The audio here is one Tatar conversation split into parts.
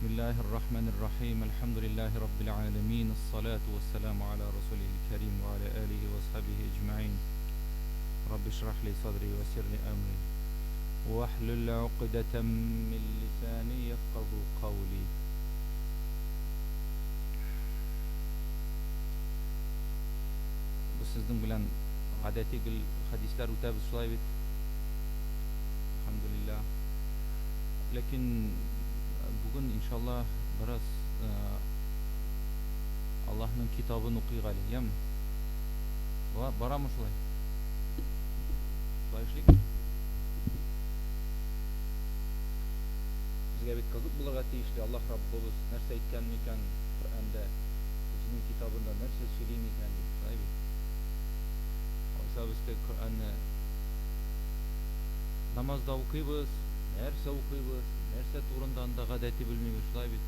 Бисмиллаһир Рахманир Рахим. Әлхәмдүлиллаһи Раббил аламин. Ассалату вассаламу аля расулихил карим ва аля алихи ва асхабихи аҗмаин. Рабби шрах ли садри ва яссир ли амри. Вахлул уқдатам мин лисани яфкаху каули. Без сезнең белән гадәти гел хәдисләр үтәбез, шулай бит? Әлхәмдүлиллаһ. Ләкин бүген, иншалла, бераз Аллаһның китабын укыйк әле, яме? Барамы шулай? Шулай эшлик? Безгә бит кызык булырга тиешле, Аллаһ Раббыбыз нәрсә әйткән микән Коръәндә, үзенең китабында нәрсә сөйли микән дип, шулай бит? Алайса без теге Коръәнне намазда укыйбыз, нәрсә укыйбыз, нәрсә турында анда гадәти белмибез, шулай бит?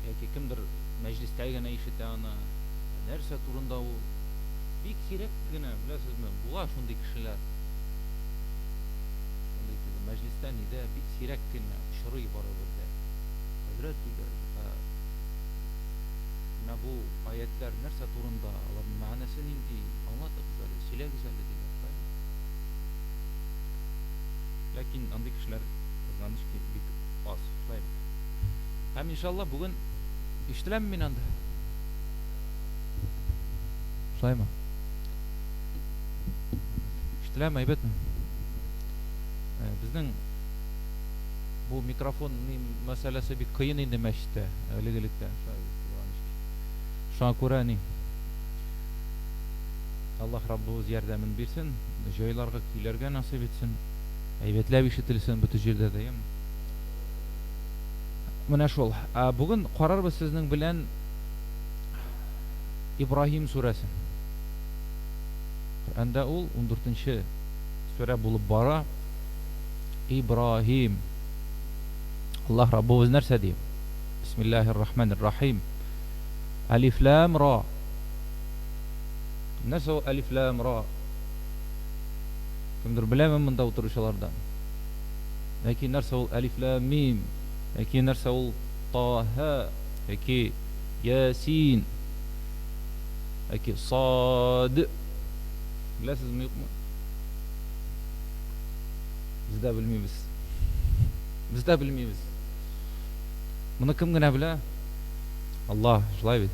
Яки кемдер мәҗлестә генә ишетә аны, нәрсә турында ул? Бик сирәк кенә, беләсезме, була шундый кешеләр. Шундый теге мәҗлестә нидә бик сирәк кенә очрый барыбер дә. Хәзрәт диләр, ә менә бу аятьләр нәрсә турында, аларның мәгънәсе нинди, аңлатыгыз әле, сөйләгез әле диләр. Шулай бит? Ләкин андый кешеләр, кызганыч ки, бик аз. Шулай бит? Һәм иншалла бүген ишетеләме мин анда? Шулаймы? Ишетеләме, әйбәтме? Э, безнең бу микрофон мәсьәләсе бик кыен инде мәчеттә, элек-электән. Шуңа күрә ни Аллаһ Раббыбыз ярдәмен бирсен, җайларга, көйләргә насыйп итсен. Әйбәтләп ишетелсен бөтен җирдә дә, яме. Менә шул. Ә бүген карарбыз сезнең белән Ибраһим сүрәсен. Коръәндә ул 14 сүрә булып бара. Ибраһим. Аллаһ Раббыбыз нәрсә ди? Бисмиллаһир Рахманир Рахим. Алиф лам ра. Нәрсә ул алиф лам ра? Кемдер беләме монда утыручылардан? Яки нәрсә ул алиф лам мим? Яки нәрсә ул Таһа? Яки Ясин? Яки Сад? Беләсезме, юкмы? Без дә белмибез. Без дә белмибез. Моны кем генә белә? Аллаһ, шулай бит?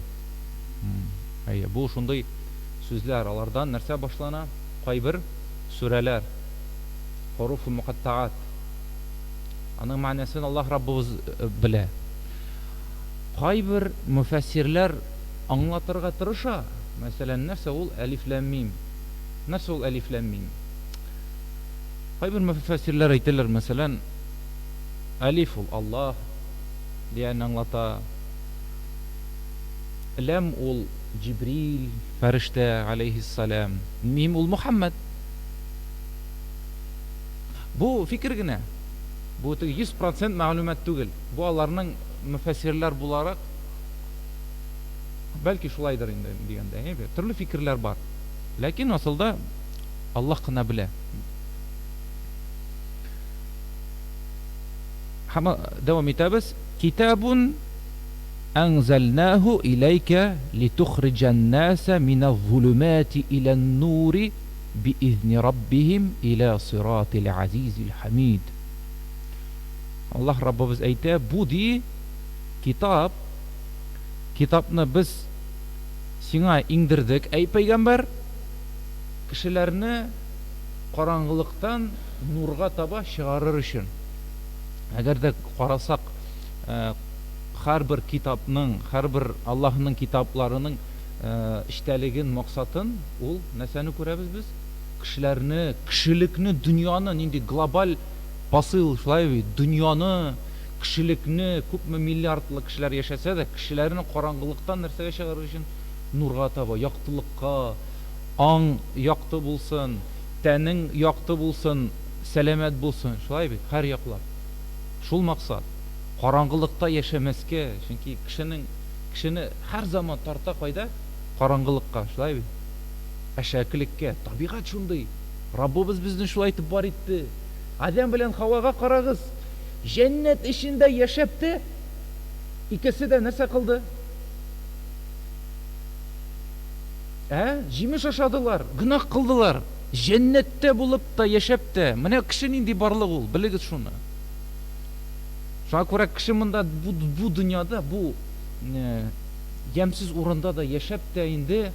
Әйе, бу шундый сүзләр, алардан нәрсә башлана? Кайбер сүрәләр. Хуруфу мукаттаат. Аның мәгънәсен Аллаһ Раббыбыз э, белә. Кайбер мөфәссирләр аңлатырга тырыша. Мәсәлән, нәрсә ул әлиф ләм мим? Нәрсә ул әлиф ләм мим? Кайбер мөфәссирләр әйтәләр, мәсәлән, әлиф ул Аллаһ дигәнне аңлата. Ләм ул Җибрил фәрештә алейһиссалам. Мим ул Мухаммад. Бу фикер генә. Бу теге 100% мәгълүмат түгел. Бу аларның мөфәссирләр буларак бәлки шулайдыр инде дигәндә, әйбәт. Төрле фикерләр бар. Ләкин асылда Аллаһ кына белә. Һәм дәвам итәбез. Китабун әнзәлнәһу иләйкә литухриҗән наса минәз-зулумати илән-нури биизни раббихим иля сиратил азизил хамид. Аллаһ Раббыбыз әйтә, бу ди китап, китапны без сиңа иңдердек, әй пәйгамбәр, кешеләрне караңгылыктан нурга таба чыгарыр өчен. Әгәр дә карасак, э, һәрбер китапның, һәрбер Аллаһның китапларының эчтәлеген, максатын, ул нәрсәне күрәбез без? Кешеләрне, кешелекне, дөньяны, нинди глобаль посыл, шулай бит, дөньяны, кешелекне, күпме миллиардлы кешеләр яшәсә дә, кешеләрне караңгылыктан нәрсәгә чыгарыр өчен? Нурга таба, яктылыкка, аң якты булсын, тәнең якты булсын, сәламәт булсын, шулай бит, һәр яклап. Шул максат. Караңгылыкта яшәмәскә, чөнки кешенең Кешене һәр заман тарта кайда? Караңгылыкка, шулай бит? Әшәкелеккә. Табигать шундый. Раббыбыз безне шулай итеп бар итте. Адәм белән Хавага карагыз. Җәннәт эчендә яшәп тә, икесе дә нәрсә кылды? Ә? Җимеш ашадылар, гөнаһ кылдылар. Җәннәттә булып та, яшәп тә. Менә кеше нинди барлык ул, белегез шуны. Шуңа күрә кеше монда бу, бу дөньяда, бу э, ямьсез урында да яшәп тә инде,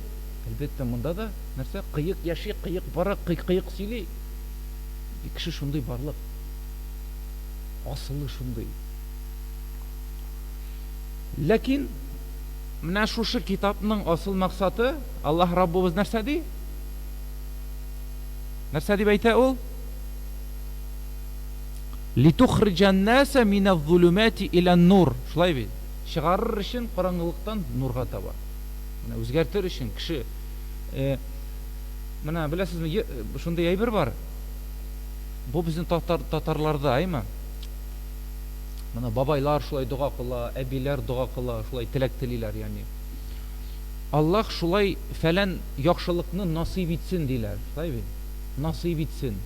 әлбәттә, монда да нәрсә, кыек яши, кыек бара, кыек, кыек сөйли. Кеше шундый барлык. Асылы шундый. Ләкин менә шушы китапның асыл максаты, Аллаһ Раббыбыз нәрсә ди? Нәрсә дип әйтә ул? Литухриҗан наса миназ-зулумати илән-нур. Шулай бит. Чыгарыр өчен караңгылыктан нурга таба. Менә үзгәртер өчен кеше э, менә беләсезме, э, шундый әйбер бар. Бу безнең татар татарларда, әйме? Менә бабайлар шулай дога кыла, әбиләр дога кыла, шулай теләк телиләр, ягъни. Аллаһ шулай фәлән яхшылыкны насыйп итсен диләр. Шулай бит? Насыйп итсен.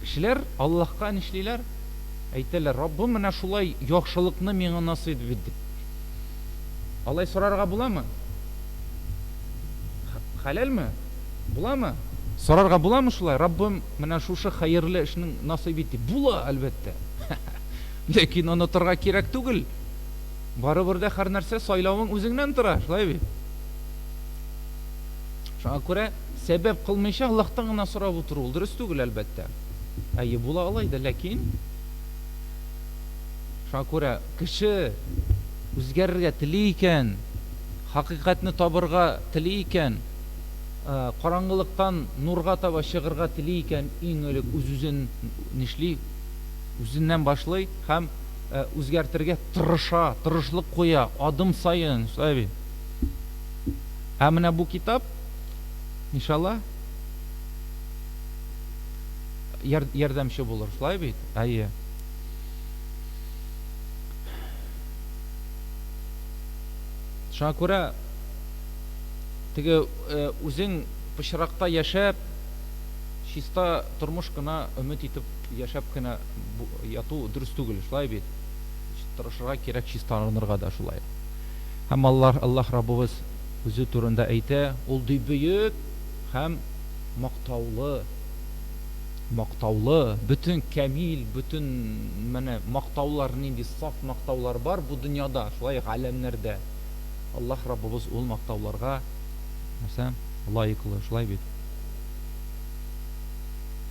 Кешеләр Аллаһка нишлиләр? Әйтәләр, Раббым, менә шулай яхшылыкны миңа насыйп ит дип. Алай сорарга буламы? Хәләлме? Буламы? Сорарга буламы шулай? Раббым, менә шушы хәерле эшнең насыйп ит дип. Була, әлбәттә. Ләкин онытырга кирәк түгел. Барыбер дә һәр нәрсә сайлавың үзеңнән тора, шулай бит? Шуңа күрә сәбәп кылмыйча Аллаһтан гына сорап утыру ул дөрес түгел, әлбәттә. Әйе, була алай да, ләкин шуңа күрә кеше үзгәрергә тели икән, хакыйкатьне табырга тели икән, э, караңгылыктан нурга таба чыгырга тели икән, иң элек үз-үзен нишли? Үзеннән башлый һәм э, үзгәртергә тырыша, тырышлык куя, адым саен, шулай бит. Ә менә бу китап, иншалла, ярдәмче булыр, шулай бит? Әйе. Шуңа күрә теге э, үзең пычракта яшәп, чиста тормыш кына өмет итеп яшәп кенә яту дөрес түгел, шулай бит? Тырышырга кирәк чистарынырга да шулай. Һәм Аллаһ, Аллаһ Раббыбыз үзе турында әйтә, Ул ди бөек һәм мактаулы, мактаулы, бөтен камил, бөтен менә мактаулар нинди саф мактаулар бар бу дөньяда, шулай галәмнәрдә. Аллаһ Раббыбыз ул мактауларга нәрсә? Лаеклы, шулай бит.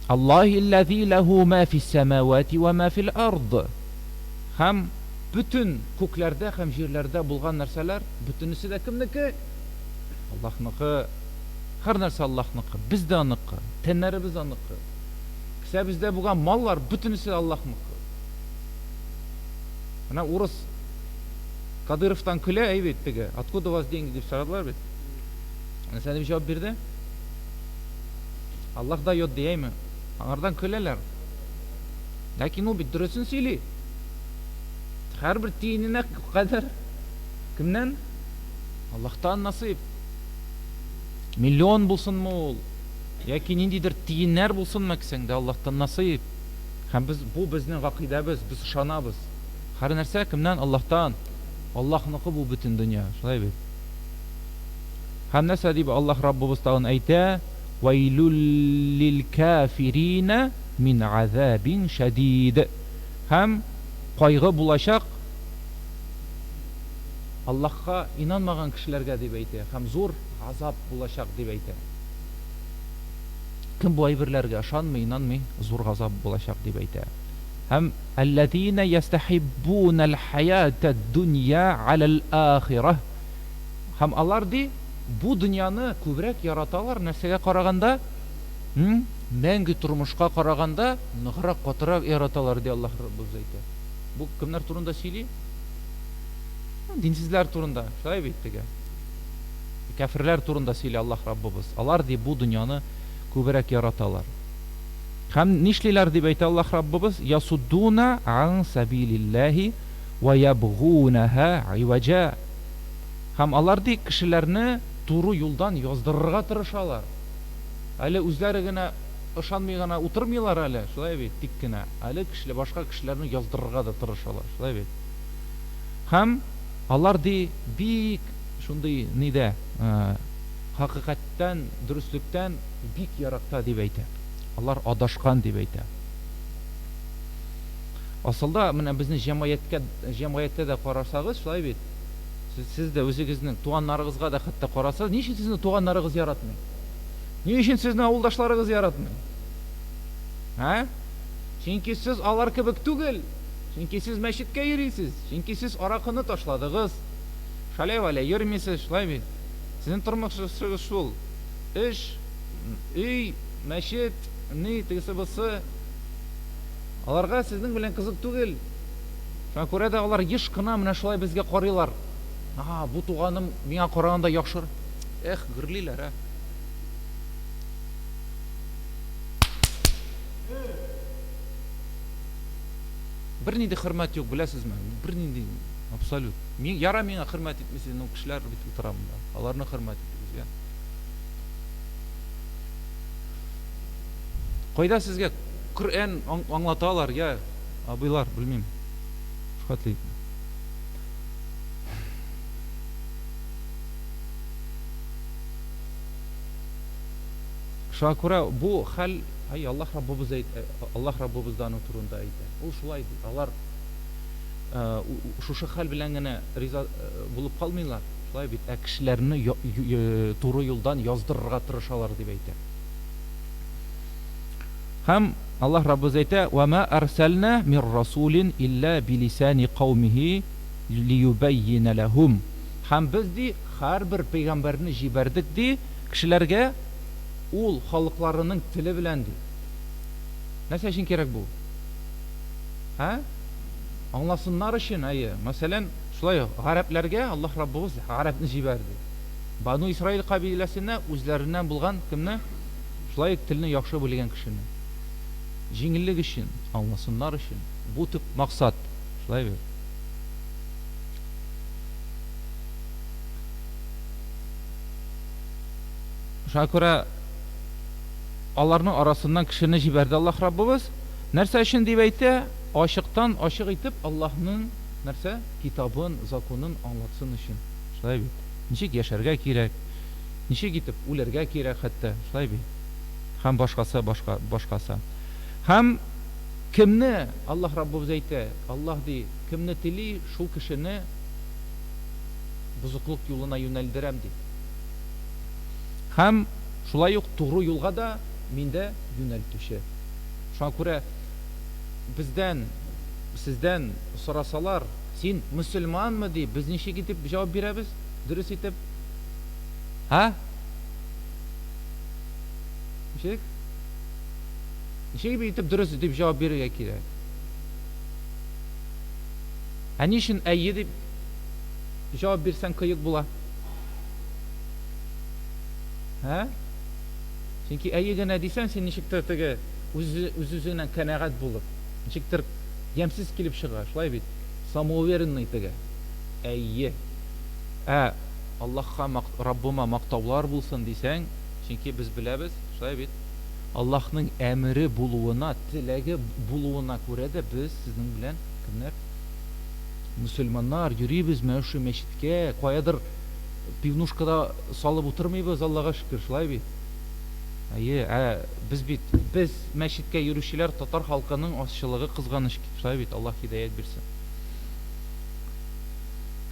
Аллаһилләзи ләһу ма фис самавати ва ма фил ард. Һәм бөтен күкләрдә һәм җирләрдә булган нәрсәләр, бөтенесе дә кемнеке? Аллаһныкы. Һәр нәрсә Аллаһныкы. Без дә аныкы, тәннәребез аныкы. Кесәбездә булган маллар бөтенесе дә Аллаһныкы. Менә урыс Кадыровтан көлә, әй бит теге, откуда у вас деньги дип сорадылар бит. Нәрсә дип җавап бирде? Аллаһ дает ди, әйме? Аңардан көләләр. Ләкин ул бит дөресен сөйли. Һәрбер тиененә кадәр кемнән? Аллаһтан насыйп. Миллион булсынмы ул, яки ниндидер тиеннәр булсынмы кесәңдә, Аллаһтан насыйп. Һәм без бу безнең гакыйдәбез, без ышанабыз. Һәр нәрсә кемнән? Аллаһтан. Аллаһныкы бу бөтен дөнья, шулай бит? Һәм нәрсә дип Аллаһ Раббыбыз тагын әйтә? Вәйлүл лил кафирина мин азабин шәдид. Һәм кайгы булачак Аллаһка инанмаган кешеләргә дип әйтә, һәм зур газап булачак дип әйтә. Кем бу әйберләргә ышанмый, инанмый, зур газап булачак дип әйтә. Һәм әлләзина ястахиббунал хаятад-дунья алал ахирah. Һәм алар ди, бу дөньяны күбрәк яраталар нәрсәгә караганда? Мәңге тормышка караганда ныграк, катырак яраталар, ди Аллаһ Раббыбыз әйтә. Бу кемнәр турында сөйли? Динсезләр турында, шулай бит теге. Кәферләр турында сөйли Аллаһ Раббыбыз. Алар ди бу дөньяны күбрәк яраталар. Һәм нишлиләр дип әйтә Аллаһ Раббыбыз? Ясуддуна ан сабилиллаһи ва ябгунаһа иваҗа. Һәм алар ди кешеләрне туры юлдан яздырырга тырышалар. Әле үзләре генә ышанмый гына утырмыйлар әле, шулай бит, тик кенә. Әле кешеләр, башка кешеләрне яздырырга да тырышалар, шулай бит. Һәм алар ди бик шундый нидә, хакыйкатьтән, дөреслектән бик еракта дип әйтә. Алар адашкан дип әйтә. Асылда менә безнең җәмгыятькә, җәмгыятьтә дә карасагыз, шулай бит, сез, сез дә үзегезнең туганнарыгызга да хәтта карасагыз, ни өчен сезне туганнарыгыз яратмый? Ни өчен сезне авылдашларыгыз яратмый? Ә? Чөнки сез алар кебек түгел. Чөнки сез мәчеткә йөрисез. Чөнки сез аракыны ташладыгыз. Шалай-валай йөрмисез, шулай бит? Сезнең тормышыгыз шул. Эш, өй, мәчет, ни, тегесе-бусы. Аларга сезнең белән кызык түгел. Шуңа күрә дә алар еш кына менә шулай безгә карыйлар. Ага, бу туганым миңа караганда яхшы. Эх, гөрлиләр, ә. Бернинди хөрмәт юк, беләсезме? Бернинди, абсолют. Мин, яра миңа хөрмәт итмисез, но кешеләр бит утыра монда. Аларны хөрмәт итегез, я. Кайда сезгә Коръән аңлаталар, я, абыйлар, белмим. Шухәтле. Шуңа күрә бу хәл, ай, Аллаһ Раббыбыз әйтә, Аллаһ Раббыбыз да аның турында әйтә. Ул шулай ди. Алар шушы хәл белән генә риза булып калмыйлар, шулай бит, ә кешеләрне туры юлдан яздырырга тырышалар дип әйтә. Һәм Аллаһ Раббыбыз әйтә: "Ва ма арсална мир расулин илля билисани каумихи лиюбаййина ләһум". Һәм без ди һәрбер пәйгамбәрне җибәрдек ди кешеләргә ул халыкларының теле белән ди. Нәрсә өчен кирәк бу? Ә? Аңласыннар өчен, әйе. Мәсәлән, шулай ук гарәпләргә Аллаһ Раббыбыз гарәпне җибәрде. Бану Исраил кабиләсенә үзләреннән булган кемне? Шулай ук телне яхшы белгән кешене. Җиңеллек өчен, аңласыннар өчен. Бу төп максат. Шулай бит? Шуңа күрә аларның арасыннан кешене җибәрде Аллаһ Раббыбыз. Нәрсә өчен дип әйтә? Ачыктан ачык итеп Аллаһның нәрсә? Китабын, законын аңлатсын өчен. Шулай бит? Ничек яшәргә кирәк? Ничек итеп үләргә кирәк хәтта, шулай бит? Һәм башкасы, башка, башкасы. Һәм кемне Аллаһ Раббыбыз әйтә? Аллаһ ди, кемне тели, шул кешене бозыклык юлына юнәлдерәм ди. Һәм шулай ук туры юлга да миндә юнәлтүче. Шуңа күрә бездән, сездән сорасалар, син мөселманмы дип, без ничек итеп җавап бирәбез? Дөрес итеп? Һа? Ничек? Ничек итеп дөрес дип җавап бирергә кирәк? Ә ни өчен әйе дип җавап бирсәң кыек була? Ә? Чөнки әйе генә дисәң, син ничектер теге үз-үзеңнән канәгать булып, ничектер ямьсез килеп чыга, шулай бит? Самоуверенный теге. Әйе. Ә Аллаһка, Раббыма мактаулар булсын дисәң, чөнки без беләбез, шулай бит? Аллаһның әмере булуына, теләге булуына күрә дә без сезнең белән кемнәр? Мөселманнар, йөрибез менә шушы мәчеткә, каядыр пивнушкада салып утырмыйбыз, Аллага шөкер, шулай бит? Әйе, ә без бит, без мәчеткә йөрүчеләр татар халкының азчылыгы кызганыч, шулай бит, Аллаһ һидаять бирсен.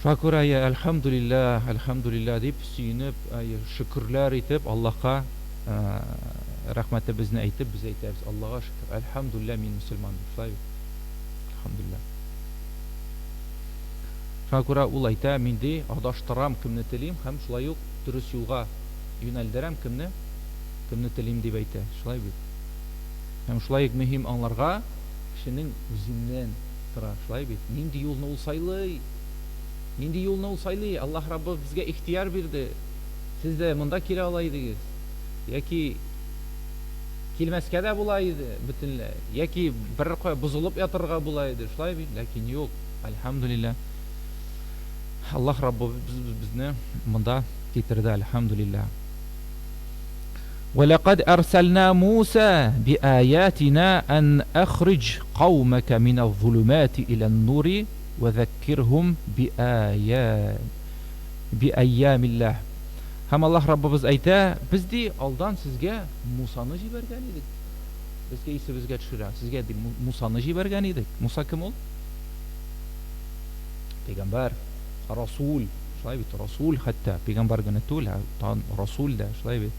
Шуңа күрә, әйе, әлхәмдүлилләһ, әлхәмдүлилләһ дип сөенеп, әйе, шөкерләр итеп, Аллаһка рәхмәтебезне әйтеп, без әйтәбез, Аллага шөкер, әлхәмдүлилләһ, мин мөселман дип, шулай бит? Әлхәмдүлилләһ. Шуңа күрә ул әйтә, мин ди, адаштырам кемне телим һәм шулай ук дөрес юлга юнәлдерәм кемне, кемне телим дип әйтә. Шулай бит? Һәм шулай ук мөһим аңларга, кешенең үзеннән тора, шулай бит? Нинди юлны ул сайлый? Нинди юлны ул сайлый? Аллаһ Раббы безгә ихтыяр бирде. Сез дә монда килә ала идегез. Яки килмәскә дә була иде бөтенләй. Яки берәр кая бозылып ятырга була иде, шулай бит? Ләкин юк. Әлхәмдүлилләһ. Аллаһ Раббыбыз безне монда китерде, әлхәмдүлилләһ. Вәләкад әрсәлнә Муса биаятина ан ахриҗ каумәкә минәз-зулумати илән-нури вә зәккирһум биая биәйямиллаһ. Һәм Аллаһ Раббыбыз әйтә, без ди алдан сезгә Мусаны җибәргән идек. Безгә исебезгә төшерә, сезгә ди Мусаны җибәргән идек. Муса кем ул? Пәйгамбәр, Расул. Шулай бит, Расул хәтта, пәйгамбәр генә түгел, ә тагын Расул дә, шулай бит.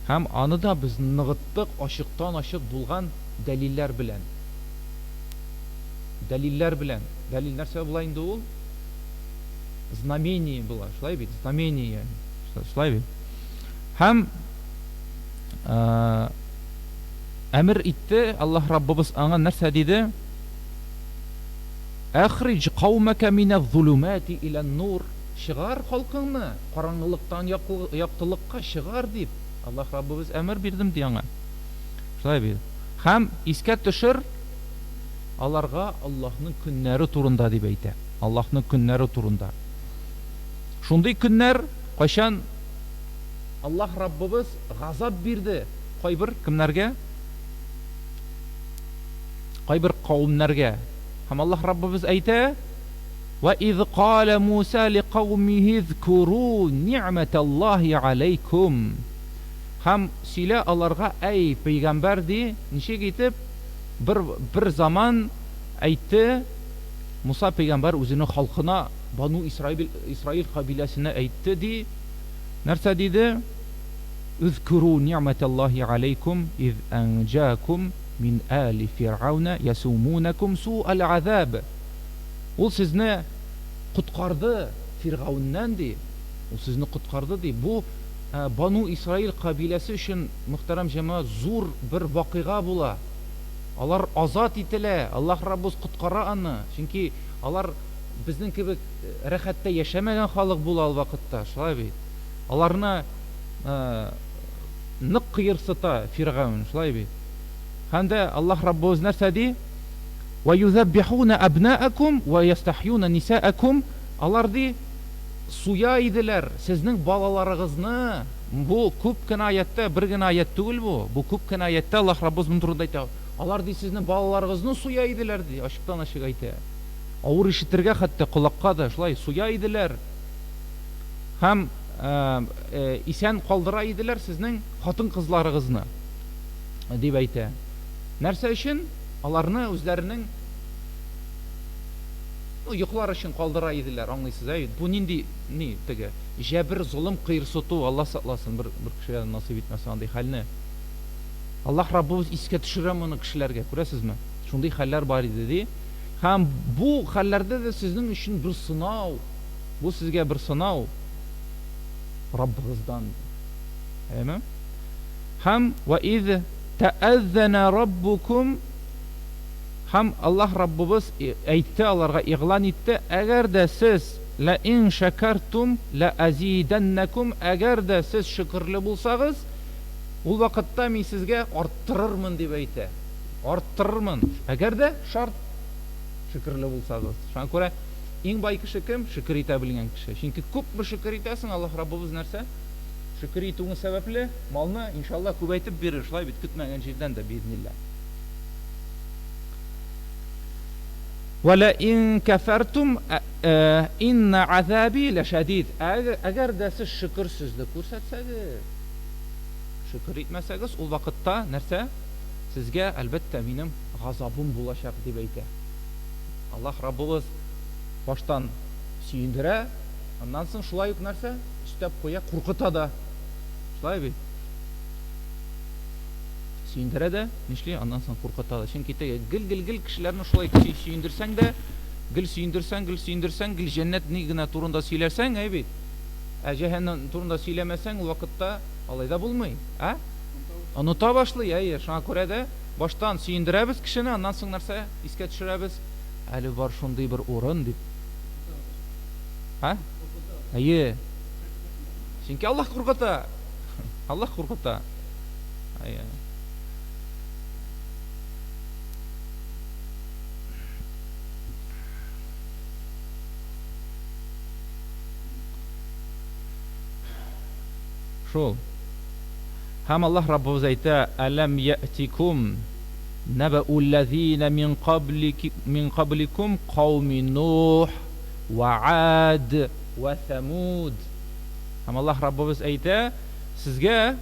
Һәм аны да без ныгыттык ачыктан-ачык булган дәлилләр белән. Дәлилләр белән. Дәлил нәрсә була инде ул? Знамение була, шулай бит, знамение. Шулай бит. Һәм әмер итте Аллаһ Раббыбыз аңа нәрсә диде? Әхриҗ каумәкә минәз-зулумәти илән-нур, чыгар халкыңны караңгылыктан яктылыкка чыгар, дип, Аллаһ Раббыбыз әмер бирдем, ди аңа. Шулай бит. Һәм искә төшер аларга Аллаһның көннәре турында, дип әйтә. Аллаһның көннәре турында. Шундый көннәр, кайчан Аллаһ Раббыбыз газап бирде кайбер кемнәргә? Кайбер кавемнәргә. Һәм Аллаһ Раббыбыз әйтә, Вә из калә Муса ликаумихи зкуру ни'мәтәллаһи аләйкум. Һәм сөйлә аларга, әй, пәйгамбәр, ди, ничек итеп бер, бер заман әйтте Муса пәйгамбәр үзенең халкына, Бану Исраил, Исраил кабиләсенә әйтте, ди, нәрсә диде? Үзкуру ни'мәтәллаһи аләйкум из әнҗакум Мин али фиргауна ясумунакум суал азаб. Ул сезне коткарды Фиргауннән, ди. Ул сезне коткарды, ди. Бу Бану Исраил кабиләсе өчен, мөхтәрәм җәмәгать, зур бер вакыйга була. Алар азат ителә, Аллаһ Раббыбыз коткара аны. Чөнки алар безнең кебек рәхәттә яшәмәгән халык була ул вакытта, шулай бит. Аларны Нык кыерсыта Фиргаун, шулай бит? Һәм дә Аллаһ Раббыбыз нәрсә ди? Вә юзәббихуна әбнаакум вә ястахьюна нисаакум. Алар ди, суя иделәр сезнең балаларыгызны. Бу күп кенә аятта, бер генә аят түгел бу. Бу күп кенә аятта Аллаһ Раббыбыз моның турында әйтә. Алар ди сезнең балаларыгызны суя иделәр ди, ачыктан-ачык әйтә. Авыр ишетергә хәтта колакка да шулай суя иделәр. Һәм исән калдыра иделәр сезнең хатын-кызларыгызны, дип әйтә. Нәрсә өчен? Аларны үзләренең ну, йоклар өчен калдыра иделәр, аңлыйсыз, әй? Бу нинди ни теге җәбер, золым, кыерсыту, Алла сакласын, бер бер кешегә дә насыйп итмәсен андый хәлне. Аллаһ Раббыбыз искә төшерә моны кешеләргә, күрәсезме? Шундый хәлләр бар иде, ди. Һәм бу хәлләрдә дә сезнең өчен бер сынау. Бу сезгә бер сынау Раббыгыздан. Әйеме? Һәм вә из тәәззәнә раббукум һәм Аллаһ Раббыбыз әйтте аларга, игълан итте, әгәр дә сез лә ин шәкәртум лә азидәннәкум, әгәр дә сез шөкерле булсагыз, ул вакытта мин сезгә арттырырмын дип әйтә. Арттырырмын. Әгәр дә шарт шөкерле булсагыз. Шуңа күрә Иң бай кеше кем? Шөкер итә белгән кеше. Чөнки күпме шөкер итәсең, Аллаһ Раббыбыз нәрсә? Шөкер итүең сәбәпле, малны, иншалла, күбәйтеп бирер. Шулай бит, көтмәгән җирдән дә, биизнилла. Вә лә ин кәфәртум инна азаби ләшәдид. Әгәр дә сез шөкерсезлек күрсәтсәгез, шөкер итмәсәгез, ул вакытта нәрсә? Сезгә, әлбәттә, минем газабым булачак, дип әйтә. Аллаһ Раббыбыз баштан сөендерә, аннан соң шулай ук нәрсә? Өстәп куя, куркыта да. Шулай бит? Сөендерә дә, нишли, аннан соң куркыта да. Чөнки теге гел-гел-гел кешеләрне шулай сөендерсәң дә, гел сөендерсәң, гел сөендерсәң, гел җәннәт ни генә турында сөйләсәң, әй бит. Ә җәһәннәм турында сөйләмәсәң, ул вакытта алай да булмый. Ә? Оныта башлый, әйе. Шуңа күрә дә баштан сөендерәбез кешене, аннан соң нәрсә? Искә төшерәбез, әле бар шундый бер урын дип. А? Әйе. Чөнки Аллаһ куркыта. Аллаһ куркыта. Әйе. Шул. Һәм Аллаһ Раббыбыз әйтә, Әләм яътикум нәбәү лләзина мин каблики мин кабликум кауми Нух вә Ад вә Сәмуд. Һәм Аллаһ Раббыбыз әйтә, сезгә,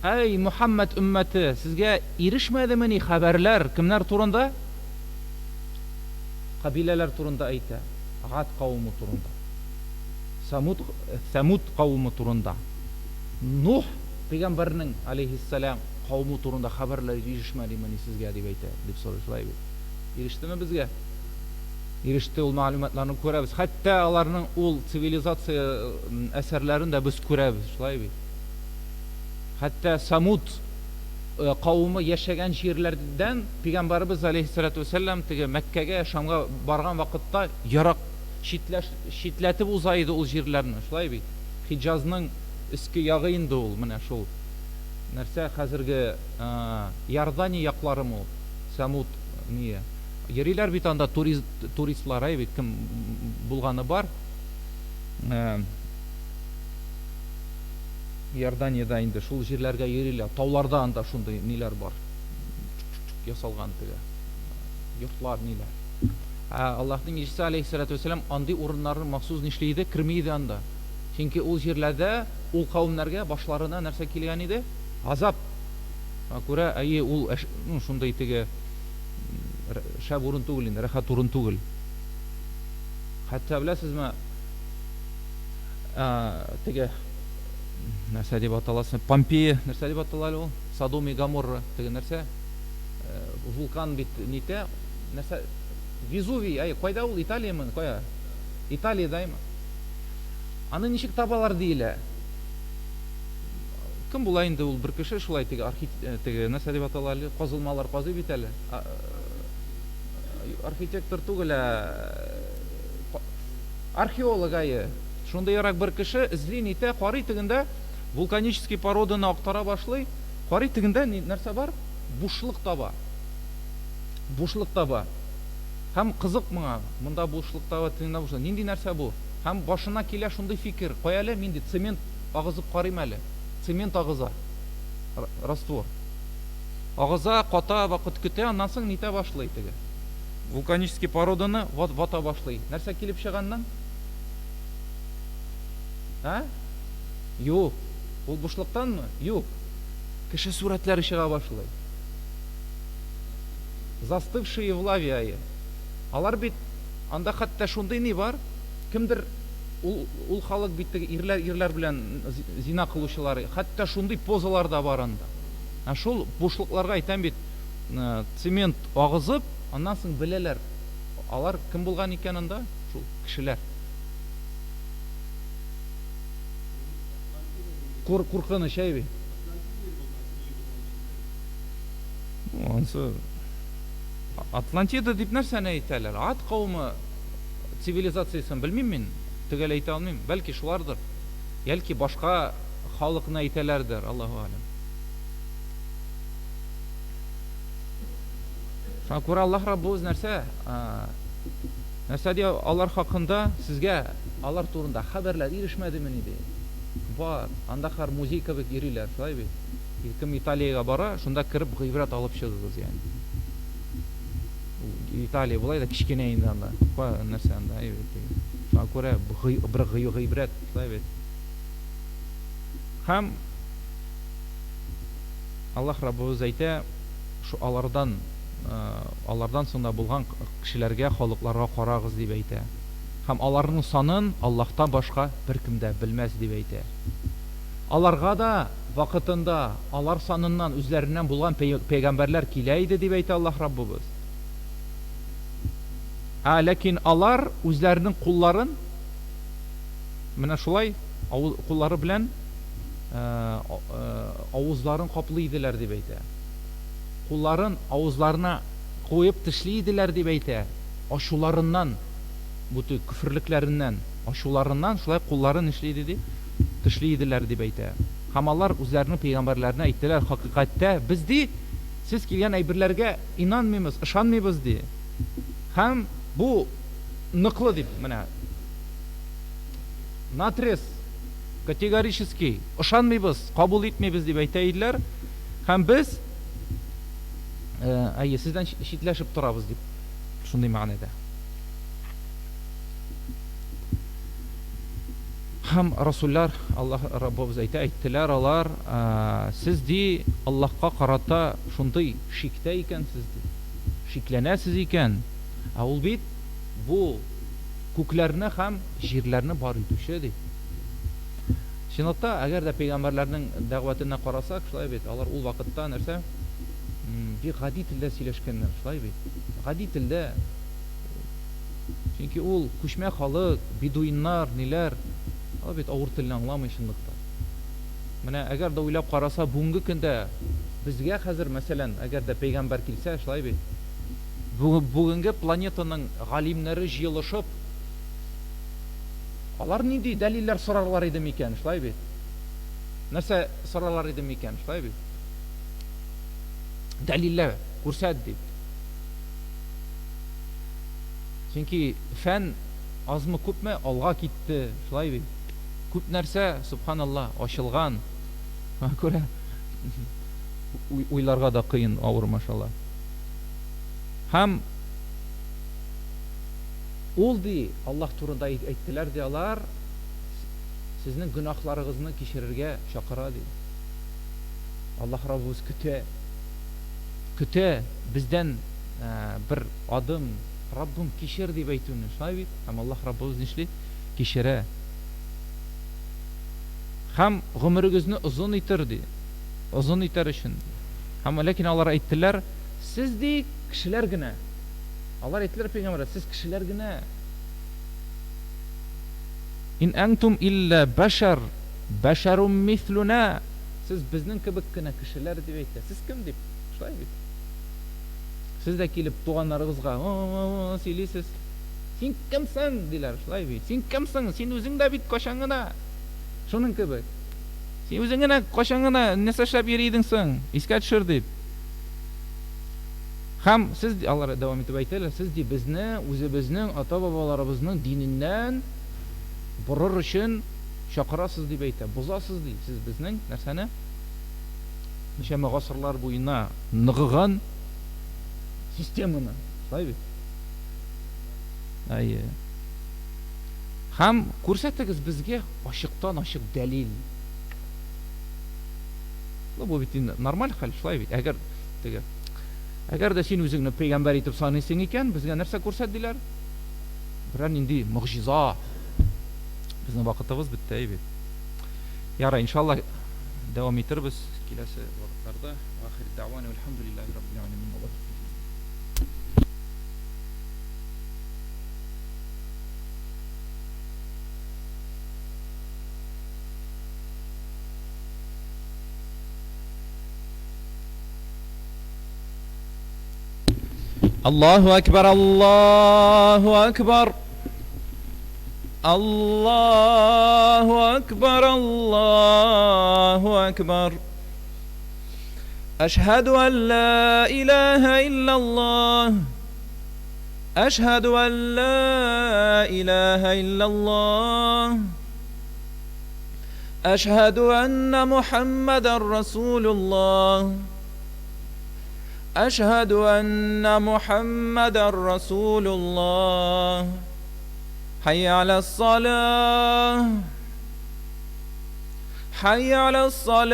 әй Мухаммад өммәте, сезгә ирешмәдемени хәбәрләр кемнәр турында? Кабиләләр турында әйтә, Ад кавымы турында, Самуд, Сәмуд кавымы турында. Нух пәйгамбәрнең, алейһиссәлам, кавымы турында хәбәрләр ирешмәдемени сезгә, дип әйтә, дип сорый, шулай бит? Ирештеме безгә? Иреште, ул мәгълүматларны күрәбез. Хәтта аларның ул цивилизация әсәрләрен дә без күрәбез, шулай бит? Хәтта Самуд кавымы яшәгән җирләрдән пәйгамбәребез алейһиссәлату вәссәлам теге Мәккәгә, Шамга барган вакытта ерак читләш, читләтеп уза иде ул җирләрне, шулай бит? Хиджазның өске ягы инде ул, менә шул нәрсә, хәзерге Иордания якларымы ул, Сәмуд ние. Йөриләр бит анда турист, туристлар, әй бит, кем булганы бар. Иорданиядә инде шул җирләргә йөриләр. Тауларда анда шундый ниләр бар. Ясалган теге йортлар, ниләр. Ә Аллаһның илчесе алейһиссалату вәссәлам андый урыннарны махсус нишли иде? Керми иде анда. Чөнки ул җирләрдә ул кавемнәргә башларына нәрсә килгән иде? Газап. Шуңа күрә, әйе, ул ну, шундый теге шәп урын түгел инде, рәхәт урын түгел. Хәтта беләсезме, теге нәрсә дип аталасы, Помпея, нәрсә дип атала әле ул? Содом и Гоморра, теге нәрсә? Вулкан бит нитә, нәрсә? Везувий, әй, кайда ул? Италиямы? Кая? Италиядәме? Аны ничек табалар диелә? Кем була инде ул бер кеше шулай теге архит теге нәрсә дип атала әле? Казылмалар казый бит әле. Архитектор түгел, ә археолог әйе. Шундыйрак бер кеше эзли, нитә, карый тегендә вулканический породаны актара башлый. Карый тегендә нәрсә бар? Бушлык таба. Бушлык таба. Һәм кызык моңа, монда бушлык таба, тегендә бушлык. Нинди нәрсә бу? Һәм башына килә шундый фикер, кая әле мин ди, цемент агызып карыйм әле. Цемент агыза. Раствор. Агыза, ката, вакыт көтә, аннан соң нитә башлый теге. Вулканический породаны вата башлый. Нәрсә килеп чыга аннан? Ә? Юк. Ул бушлыктанмы? Юк. Кеше сурәтләре чыга башлый. Застывшие в лаве ае. Алар бит анда хәтта шундый ни бар, кемдер ул, ул халык бит теге ирләр ирләр белән зина кылучылар, хәтта шундый позалар да бар анда. Ә шул бушлыкларга әйтәм бит, цемент агызып, аннан соң беләләр, алар кем булган икән анда? Шул кешеләр. Кур, куркыныч, әй бит. Ансы Атлантида дип нәрсәне әйтәләр? Ад кавымы цивилизациясен белмим мин, төгәл әйтә алмыйм. Бәлки шулардыр. Бәлки башка халыкны әйтәләрдер, Аллаһу алем. Шуңа күрә Аллаһ Раббыбыз нәрсә? Нәрсә ди алар хакында сезгә алар турында хәбәрләр ирешмәдемени ди. Бар, анда хәр музей кебек йөриләр, шулай бит? Кем Италиягә бара, шунда кереп гыйбрәт алып чыгыгыз, ягъни. Италия болай да кечкенә инде анда. Кая нәрсә анда, әй бит. Шуңа күрә бер гыйбрәт, шулай бит. Һәм Аллаһ Раббыбыз әйтә, шу алардан алардан соң да булган кешеләргә, халыкларга карагыз дип әйтә. Һәм аларның санын Аллаһтан башка беркем дә белмәс дип әйтә. Аларга да вакытында алар саныннан үзләреннән булган пәйгамбәрләр килә иде, дип әйтә Аллаһ Раббыбыз. Ә ләкин алар үзләренең кулларын менә шулай куллары белән авызларын каплый иделәр, дип әйтә. Кулларын авызларына куеп тешли иделәр, дип әйтә. Ачуларыннан, бу көферлекләреннән, ачуларыннан шулай кулларын нишли иде, ди? Тешли иделәр, дип әйтә. Һәм алар үзләренең пәйгамбәрләренә әйттеләр, Хакыйкатьтә, без, ди, сез килгән әйберләргә инанмыймыз, ышанмыйбыз, ди. Һәм бу ныклы, дип, менә, наотрез Категорически ышанмыйбыз, кабул итмибез дип әйтә иделәр. Һәм без әйе, сездән читләшеп торабыз дип шундый мәгънәдә. Һәм расуллар, Аллаһ Раббыбыз әйтә, әйттеләр алар, сез ди Аллаһка карата шундый шиктә икәнсез ди. Шикләнәсез икән. Ә ул бит бу күкләрне һәм җирләрне бар итүче ди. Чынлыкта, әгәр дә пәйгамбәрләрнең дәгъватына карасак, шулай бит, алар ул вакытта нәрсә? Бик гади телдә сөйләшкәннәр, шулай бит. Гади телдә. Чөнки ул күчмә халык, бедуиннар, ниләр, алар бит авыр телне аңламый чынлыкта. Менә әгәр дә уйлап караса, бүгенге көндә безгә хәзер, мәсәлән, әгәр дә пәйгамбәр килсә, шулай бит. Бүгенге планетаның галимнәре җыелышып, Алар нинди дәлилләр сорарлар иде микән, шулай бит? Нәрсә сорарлар иде микән, шулай бит? Дәлилләр күрсәт дип. Чөнки фән азмы күпме алга китте, шулай бит? Күп нәрсә, субханалла, ачылган. Шуңа күрә уйларга да кыен, авыр, машалла. Һәм Ул, ди, Аллаһ турында әйттеләр, ди, алар, сезнең гөнаһларыгызны кичерергә чакыра, ди. Аллаһ Раббыбыз көтә. Көтә бездән бер адым, Раббым, кичер, дип әйтүне. Шулай бит? Һәм Аллаһ Раббыбыз нишли? Кичерә. Һәм гомерегезне озын итер, ди. Озын итәр өчен. Һәм ләкин алар әйттеләр, сез, ди, кешеләр генә. Алар әйттеләр пәйгамбәргә, сез кешеләр генә. Ин әнтум илля бәшәр, бәшәрум мислүнә. Сез безнең кебек кенә кешеләр дип әйтә. Сез кем дип? Шулай бит. Сез дә килеп туганнарыгызга сөйлисез. Син кемсең? Диләр, шулай бит. Син кемсең? Син үзең дә бит кайчан гына шуның кебек. Син үзең генә кайчан гына нәрсә эшләп йөри идең соң? Искә төшер дип. Һәм сез, алар дәвам итеп әйтәләр, сез, ди, безне үзебезнең ата-бабаларыбызның диненнән борыр өчен чакырасыз, дип әйтә. Бозасыз, ди, сез безнең нәрсәне? Ничәмә гасырлар буена ныгыган системаны. Шулай бит? Әйе. Һәм күрсәтегез безгә ачыктан-ачык дәлил. Ну, бу бит инде нормаль хәл, шулай бит? Әгәр теге Әгәр дә син үзеңне пәйгамбәр итеп саныйсың икән, безгә нәрсә күрсәт диләр? Берәр нинди могҗиза. Безнең вакытыбыз бетте, әй бит. Ярай, иншалла, дәвам итербез киләсе вакытларда. Ахир дәгъвана вәлхәмдүлилләһи раббил аләмин. Аллаһу әкбәр, Аллаһу әкбәр. Аллаһу әкбәр, Аллаһу әкбәр. Әшһәду ән ла илаһа иллаллаһ. Әшһәду ән ла илаһа иллаллаһ. Әшһәду әннә Мухаммадан Расулуллаһ. Әшһәду әннә Мухаммадан Расулуллаһ. Хәйя аләс-салаһ. Хәйя аләс-салаһ.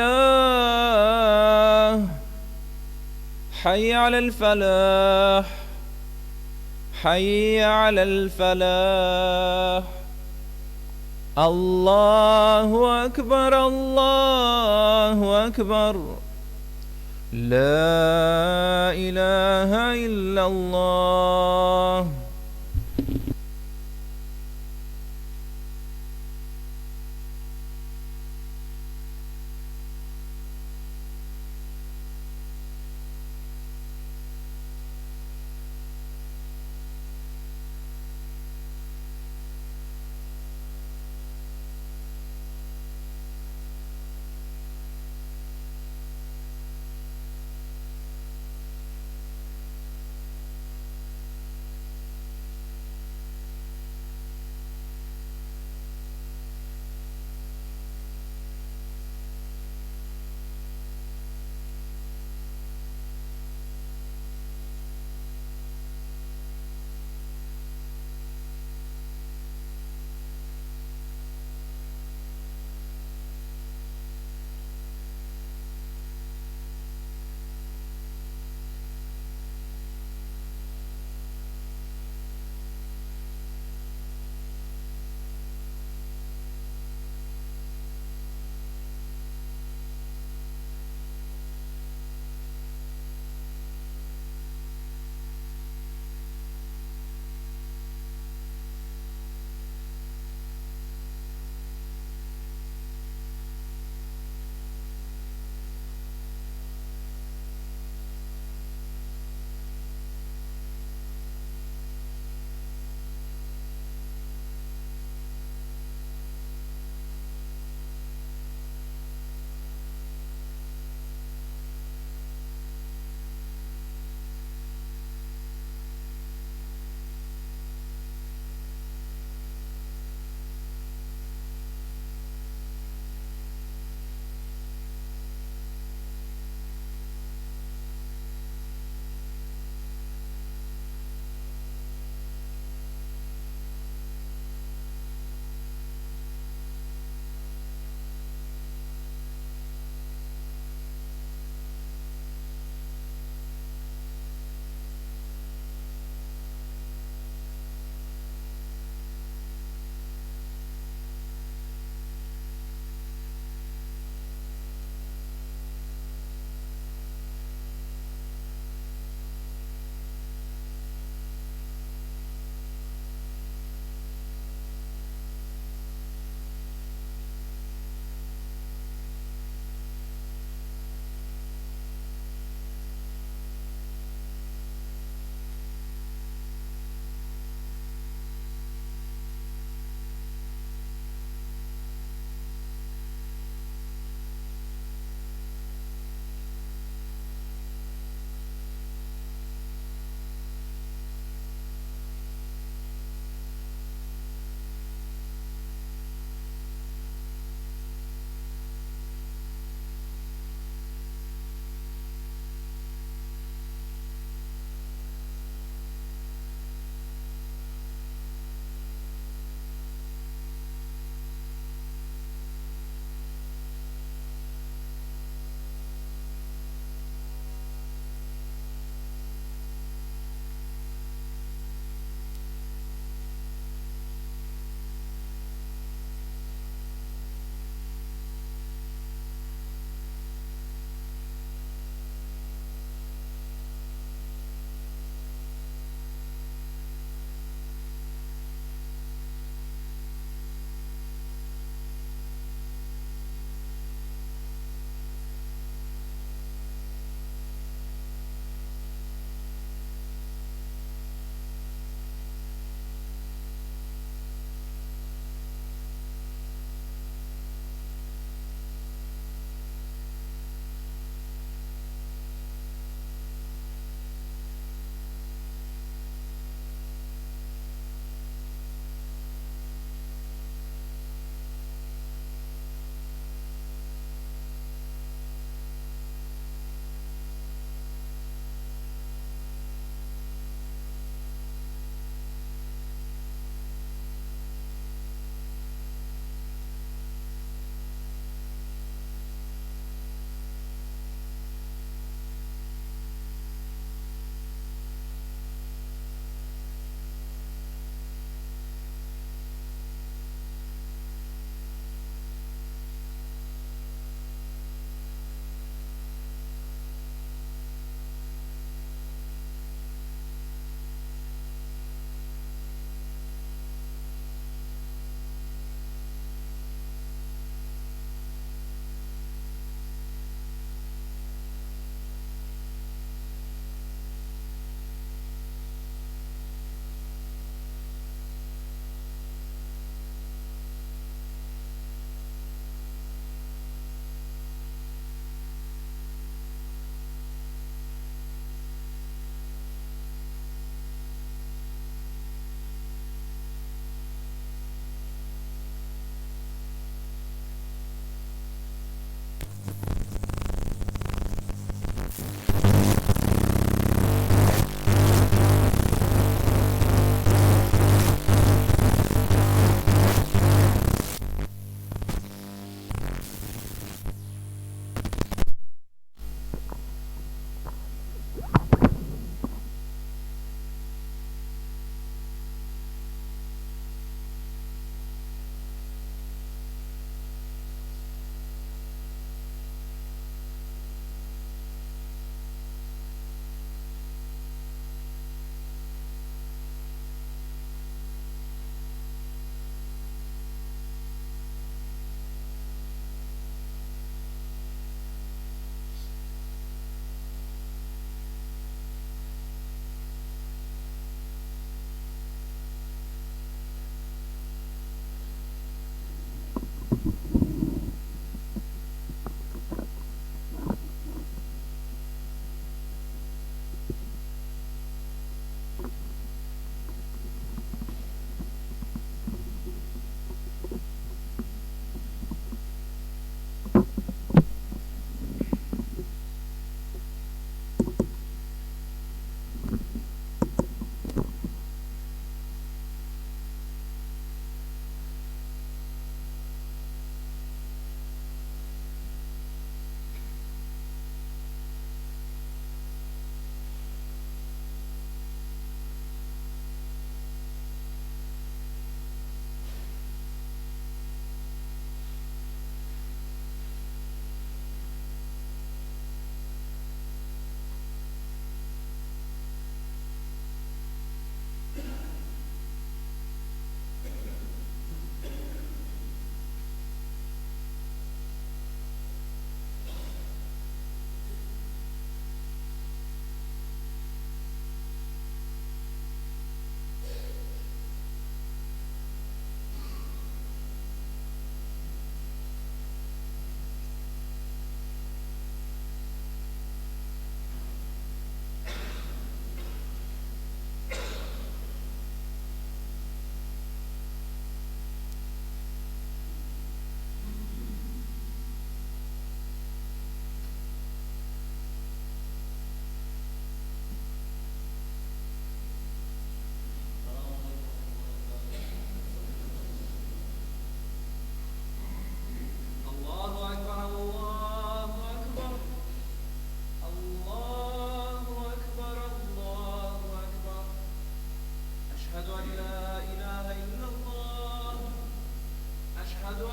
Хәйя аләл-фәлах. Хәйя аләл-фәлах. Аллаһу әкбәр, Аллаһу әкбәр. Лә илаһә илляллаһ.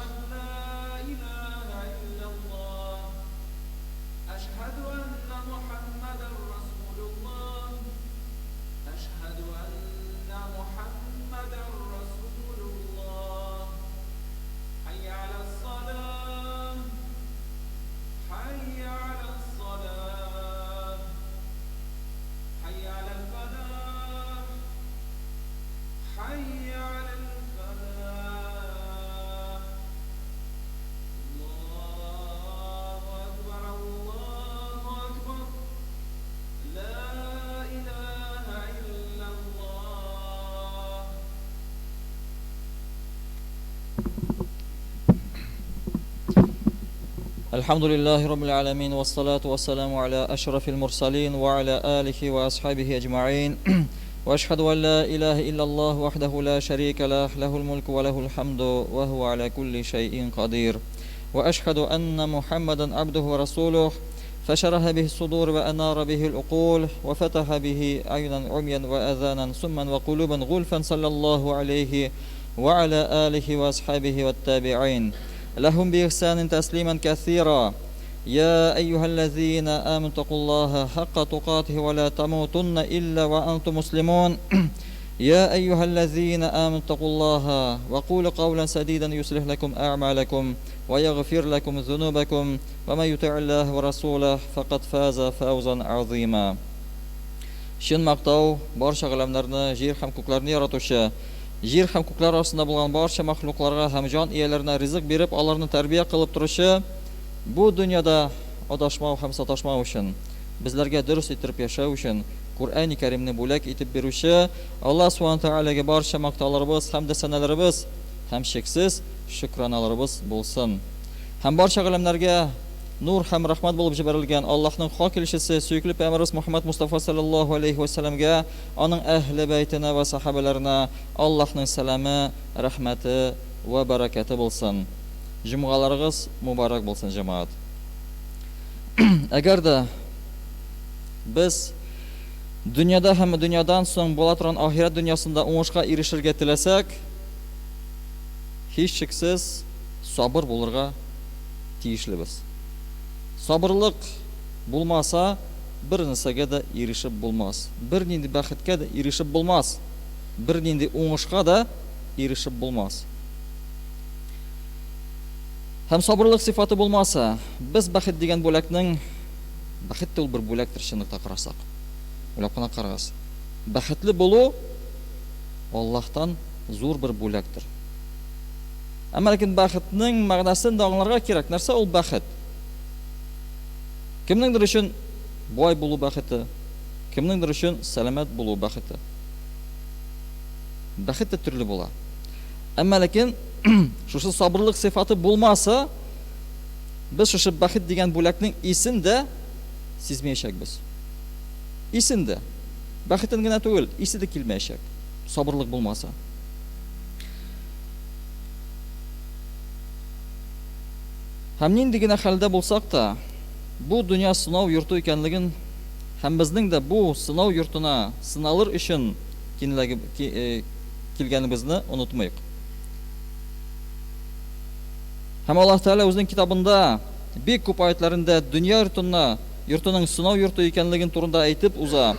أن لا إله إلا الله أشهد أن محمدا رسول الله أشهد أن محمدا رسول الله حي على الصلاة حي على الصلاة حي على الفلاح حي على الفلاح الله أكبر الله أكبر لا إله إلا الله الحمد لله رب العالمين والصلاة والسلام على أشرف المرسلين وعلى آله وأصحابه أجمعين وأشهد أن لا إله إلا الله وحده لا شريك له له الملك وله الحمد وهو على كل شيء قدير وأشهد أن محمدا عبده ورسوله فشرح به الصدور وأنار به العقول وفتح به أعينا عميا وأذانا سما وقلوبا غلفا صلى الله عليه وعلى آله وأصحابه والتابعين لهم بإحسان تسليما كثيرا يا أيها الذين آمنوا اتقوا الله حق تقاته ولا تموتن إلا وأنتم مسلمون يا أيها الذين آمنوا اتقوا الله وقولوا قولا سديدا يصلح لكم أعمالكم ويغفر لكم ذنوبكم ومن يطع الله ورسوله فقد فاز فوزا عظيما Чын мактау барча галәмнәрне, җир һәм күкләрне яратучы, җир һәм күкләр арасында булган барча мәхлукларга һәм җан ияләренә ризык биреп, аларны тәрбия кылып торучы, бу дөньяда адашмау һәм саташмау өчен, безләргә дөрес иттереп яшәү өчен Коръәни Кәримне бүләк итеп бирүче Аллаһ Субхана Тәгаләгә барча мактауларыбыз һәм дә сәналарыбыз һәм чиксез шөкраналарыбыз булсын. Һәм барча галәмнәргә нур һәм рәхмәт булып җибәрелгән Аллаһның хак илчесе, сөекле пәйгамбәребез Мухәммәд Мостафа салләллаһу алейһи вә сәлләмгә, аның әһле бәйтенә вә сәхабәләренә Аллаһның сәламе, рәхмәте вә бәрәкәте булсын. Җомгаларыгыз мөбарәк булсын, җәмәгать. Әгәр дә без дөньяда һәм дөньядан соң була торган ахирәт дөньясында уңышка ирешергә теләсәк, һичшиксез сабыр булырга тиешлебез. Сабырлык булмаса, бер нәрсәгә дә ирешеп булмас. Бернинди бәхеткә дә ирешеп булмас. Бернинди уңышка да ирешеп булмас. Һәм сабырлык сыйфаты булмаса, без бәхет дигән бүләкнең бәхет тә ул бер бүләктер чынлыкта карасак. Уйлап кына карагыз. Бәхетле булу Аллаһтан зур бер бүләктер. Әмма ләкин бәхетнең мәгънәсен дә аңларга кирәк. Нәрсә ул бәхет? Кемнеңдер өчен бай булу бәхете, кемнеңдер өчен сәламәт булу бәхете. Бәхет тә төрле була. Әмма ләкин шушы сабырлык сыйфаты булмаса, без шушы бәхет дигән бүләкнең исен дә сизмәячәкбез. Исен дә. Бәхетен генә түгел, исе дә килмәячәк. Сабырлык булмаса. Һәм нинди генә хәлдә булсак та, бу дөнья сынау йорты икәнлеген һәм безнең дә бу сынау йортына сыналыр өчен килгәнебезне онытмыйк. Һәм Аллаһ Тәгалә үзенең китабында бик күп аятьләрендә дөнья йортына, йортының сынау йорты икәнлеген турында әйтеп уза.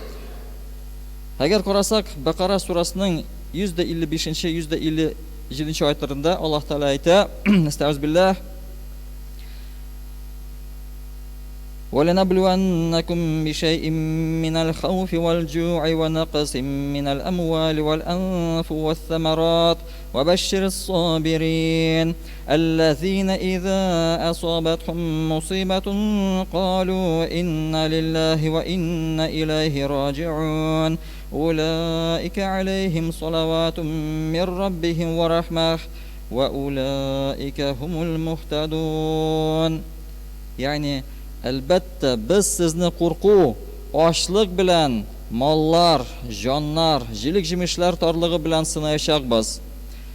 Әгәр карасак, Бәкара сүрәсенең 155 нче, 157 нче аятьләрендә Аллаһ Тәгалә әйтә, Әстәгъүзбилләһ, وَلَنَبْلُوَنَّكُمْ بِشَيْءٍ مِّنَ الْخَوْفِ وَالْجُوعِ وَنَقْصٍ مِّنَ الْأَمْوَالِ وَالْأَنفُسِ وَالثَّمَرَاتِ وَبَشِّرِ الصَّابِرِينَ الَّذِينَ إِذَا أَصَابَتْهُم مُّصِيبَةٌ قَالُوا إِنَّا لِلَّهِ وَإِنَّا إِلَيْهِ رَاجِعُونَ أُولَٰئِكَ عَلَيْهِمْ صَلَوَاتٌ مِّن رَّبِّهِمْ وَرَحْمَةٌ وَأُولَٰئِكَ هُمُ الْمُهْتَدُونَ Ягъни, әлбәттә, без сезне курку, ачлык белән, маллар, җаннар, җилек-җимешләр тарлыгы белән сынаячакбыз.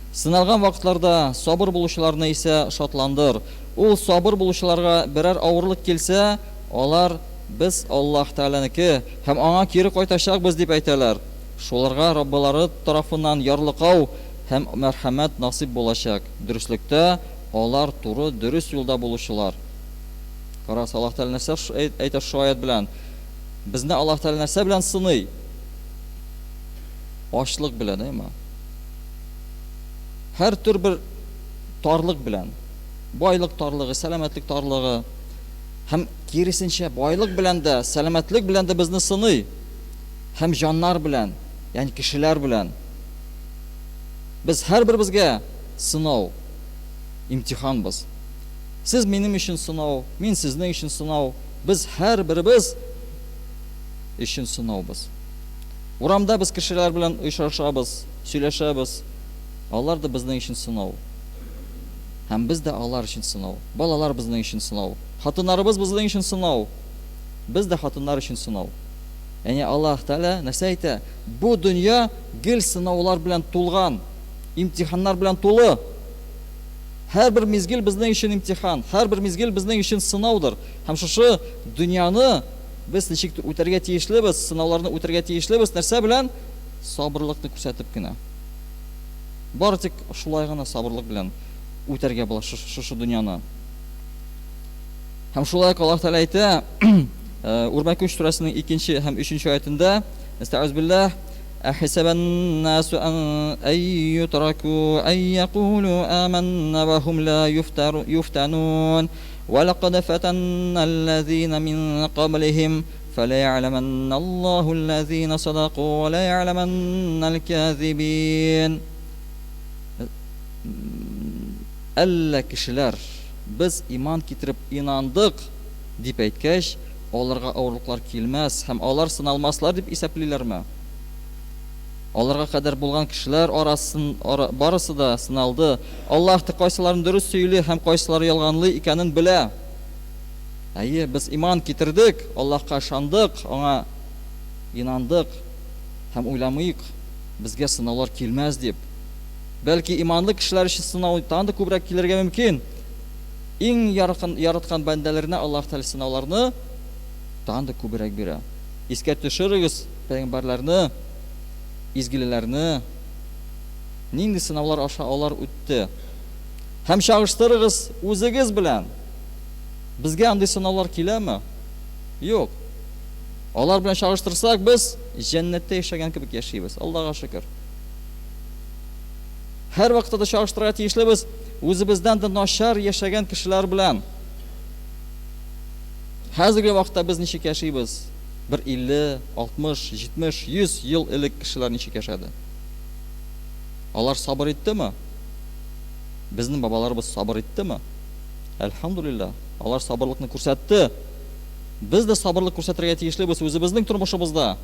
Сыналган вакытларда сабыр булучыларны исә шатландыр. Ул сабыр булучыларга берәр авырлык килсә, алар, Без Аллаһ Тәгаләнеке һәм Аңа кире кайтачакбыз, дип әйтәләр. Шуларга Раббылары тарафыннан ярлыкау һәм мәрхәмәт насыйп булачак. Дөреслектә, алар туры, дөрес юлда булучылар. Карагыз, Аллаһ Тәгалә нәрсә әйтә шушы аять белән? Безне Аллаһ Тәгалә нәрсә белән сыный? Ачлык белән, әйме? Һәр төр бер тарлык белән. Байлык тарлыгы, сәламәтлек тарлыгы. Һәм киресенчә, байлык белән дә, сәламәтлек белән дә безне сыный. Һәм җаннар белән, ягъни кешеләр белән. Без һәрберебезгә сынау, имтиханбыз. Сез минем өчен сынау, мин сезнең өчен сынау, без һәрберебез өчен сынаубыз. Урамда без кешеләр белән очрашабыз, сөйләшәбез. Алар да безнең өчен сынау. Һәм без дә алар өчен сынау. Балалар безнең өчен сынау. Хатыннарыбыз безнең өчен сынау. Без дә хатыннар өчен сынау. Әни Аллаһ Тәгалә нәрсә әйтә? Бу дөнья гел сынаулар белән тулган, имтиханнар белән тулы. Һәрбер мизгел безнең өчен имтихан, һәрбер мизгел безнең өчен сынаудыр. Һәм шушы дөньяны без ничек үтәргә тиешлебез, сынауларны үтәргә тиешлебез, нәрсә белән? Сабырлыкны күрсәтеп кенә. Бары тик шулай гына сабырлык белән үтәргә була шушы дөньяны. Һәм шулай ук Аллаһ Тәгалә әйтә, Үрмәкүч сүрәсенең икенче һәм өченче аятендә, Әстәгыйзбилләһ, Әхисәбән насу ан әй ютраку әй якулу аманна ва хум ла юфтанун ва лакад фатанна аллазина мин каблихим фәләя'ләмәнна Аллаһу аллазина садаку ва ләя'ләмәнна аль-казибин. Әллә кешеләр, без иман китереп инандык, дип әйткәч, аларга авырлыклар килмәс һәм алар сыналмаслар дип исәплиләрме? Аларга кадәр булган кешеләр арасын, ара, барысы да сыналды. Аллаһ та кайсыларын дөрес сөйли һәм кайсылары ялганлый икәнен белә. Әйе, без иман китердек, Аллаһка ышандык, аңа инандык һәм уйламыйк, безгә сынаулар килмәс дип. Бәлки иманлы кешеләр өчен сынау тагын да күбрәк килергә мөмкин. Иң яркын, яраткан бәндәләренә Аллаһ Тәгалә сынауларны тагын да күбрәк бирә. Искә төшерегез пәйгамбәрләрне, изгелеләрне, нинди сынаулар аша алар үтте. Һәм чагыштырыгыз үзегез белән. Безгә андый сынаулар киләме? Юк. Алар белән чагыштырсак, без җәннәттә яшәгән кебек яшибез. Аллага шөкер. Һәрвакытта да чагыштырырга тиешлебез үзебездән дә начар яшәгән кешеләр белән. Хәзерге вакытта без ничек яшибез? Бер 50, 60, 70, 100 ел элек кешеләр ничек яшәде? Алар сабыр иттеме? Безнең бабаларыбыз сабыр иттеме? Әлхәмдулилла, алар сабырлыкны күрсәтте. Без дә сабырлык күрсәтергә тиешлебез үзебезнең тормышыбызда.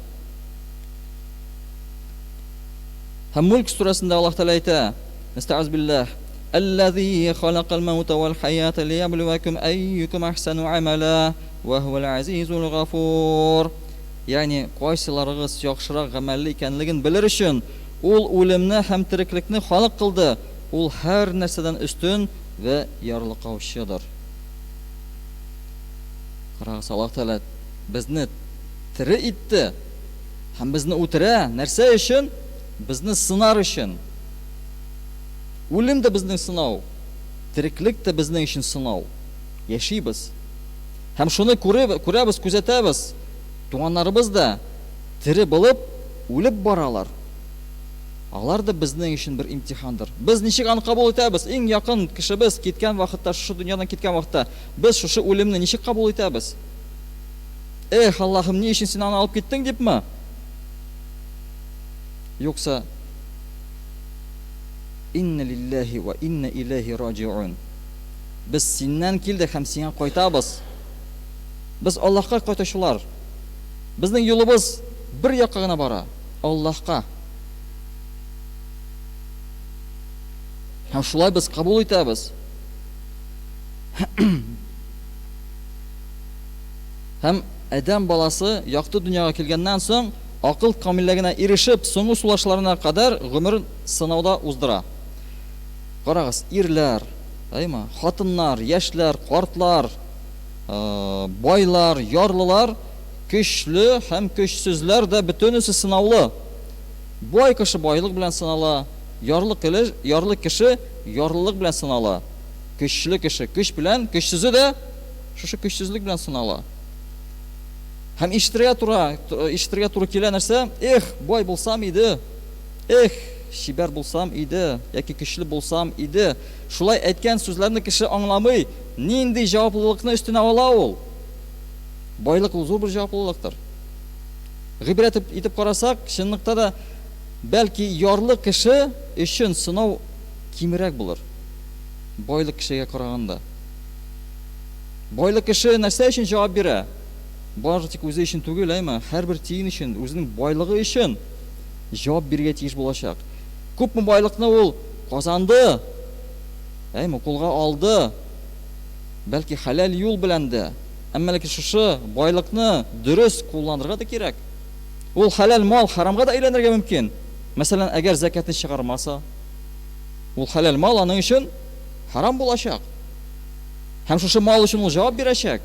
Һәм Мульк сүрәсендә Аллаһ Тәгалә әйтә, Нәстәгыйз билләһ, Әлләзи халакал маута вәл хаята лияблувакум әйюкум әхсәну амәлә, вә һувәл азизул гафур. Ягъни, кайсыларыгыз яхшырак гамәлле икәнлеген белер өчен, Ул үлемне һәм тереклекне халык кылды, Ул һәр нәрсәдән өстен вә ярлыкаучыдыр. Карагыз, Аллаһ Тәгалә безне тере итте, Һәм безне үтерә. Нәрсә өчен? Безне сынар өчен. Үлем дә безнең сынау. Тереклек тә безнең өчен сынау. Яшибез. Һәм шуны күреп, күрәбез, күзәтәбез. Туганнарыбыз да тере булып, үлеп баралар. Алар да безнең өчен бер имтихандыр. Без ничек аны кабул итәбез? Иң якын кешебез киткән вакытта, шушы дөньядан киткән вакытта, без шушы үлемне ничек кабул итәбез? Эх, Аллаһым, ни өчен син аны алып киттең дипме? Юкса, Инна лилләһи ва инна иләйһи раҗиун. Без синнән килдек һәм сиңа кайтабыз. Без Аллаһка кайтучылар. Безнең юлыбыз бер якка гына бара, Аллаһка. Һәм шулай без кабул итәбез. Һәм адәм баласы якты дөньяга килгәннән соң, акыл камиллегенә ирешеп, соңгы сулышларына кадәр гомерен сынауда уздыра. Карагыз, ирләр, әйме, хатыннар, яшьләр, картлар, байлар, ярлылар, көчле һәм көчсезләр дә бөтенесе сынаулы. Бай кеше байлык белән сынала, ярлы кеше ярлылык белән сынала. Көчле кеше көч белән, көчсезе дә шушы көчсезлек белән сынала. Һәм ишетергә тура, ишетергә туры килә нәрсә? Эх, бай булсам иде. Эх, чибәр булсам иде, яки көчле булсам иде. Шулай әйткән сүзләрне кеше аңламый. Нинди җаваплылыкны өстенә ала ул? Байлык ул зур бер җаваплылыктыр. Гыйбрәт итеп карасак, чынлыкта да бәлки ярлы кеше өчен сынау кимрәк булыр. Байлы кешегә караганда. Байлы кеше нәрсә өчен җавап бирә? Бары тик үзе өчен түгел, әйме, һәрбер тиен өчен, үзенең байлыгы өчен җавап бирергә тиеш булачак. Күпме байлыкны ул казанды, әйме, кулга алды, бәлки хәләл юл белән дә. Әмма ләкин шушы байлыкны дөрес кулланырга да кирәк. Ул хәләл мал харамга да әйләнергә мөмкин. Мәсәлән, әгәр зәкятне чыгармаса, ул хәләл мал аның өчен харам булачак. Һәм шушы мал өчен ул җавап бирәчәк.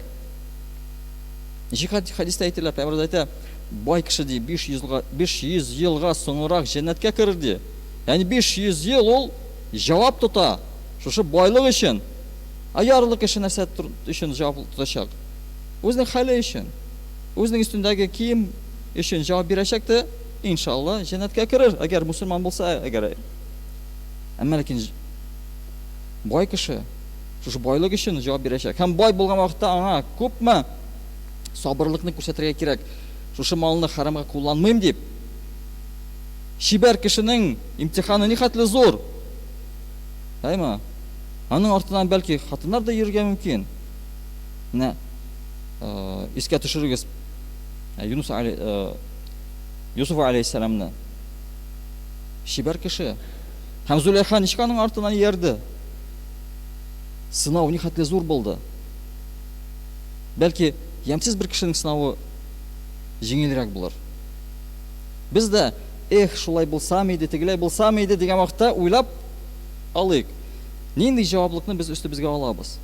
Ничек хәдистә әйтелә, Пәйгамбәребез әйтә, бай кеше ди 500 елга 500 елга соңрак җәннәткә керер ди. Ягъни 500 ел ул җавап тота шушы байлык өчен. Ә ярлы кеше нәрсә өчен җавап тотачак? Үзенең хәле өчен, үзенең өстендәге кием өчен җавап бирәчәк тә, иншалла, җәннәткә керер, әгәр мусульман булса, әгәр. Әмма ләкин бай кеше шушы байлык өчен җавап бирәчәк. Һәм бай булган вакытта аңа күпме сабырлыкны күрсәтергә кирәк. Шушы малны харамга кулланмыйм дип. Чибәр кешенең имтиханы нихәтле зур. Әйме? Аның артыннан бәлки хатыннар да йөрергә мөмкин. Менә искә төшерегез Юнус али Юсуф алейһиссәламны. Чибәр кеше. Һәм Зуләйха ничек аның артыннан иярде? Сынау нихәтле зур булды. Бәлки, ямьсез бер кешенең сынавы җиңелрәк булыр. Без дә, эх, шулай булсам иде, тегеләй булсам иде дигән вакытта уйлап алыйк. Нинди җаваплыкны без өстебезгә алабыз?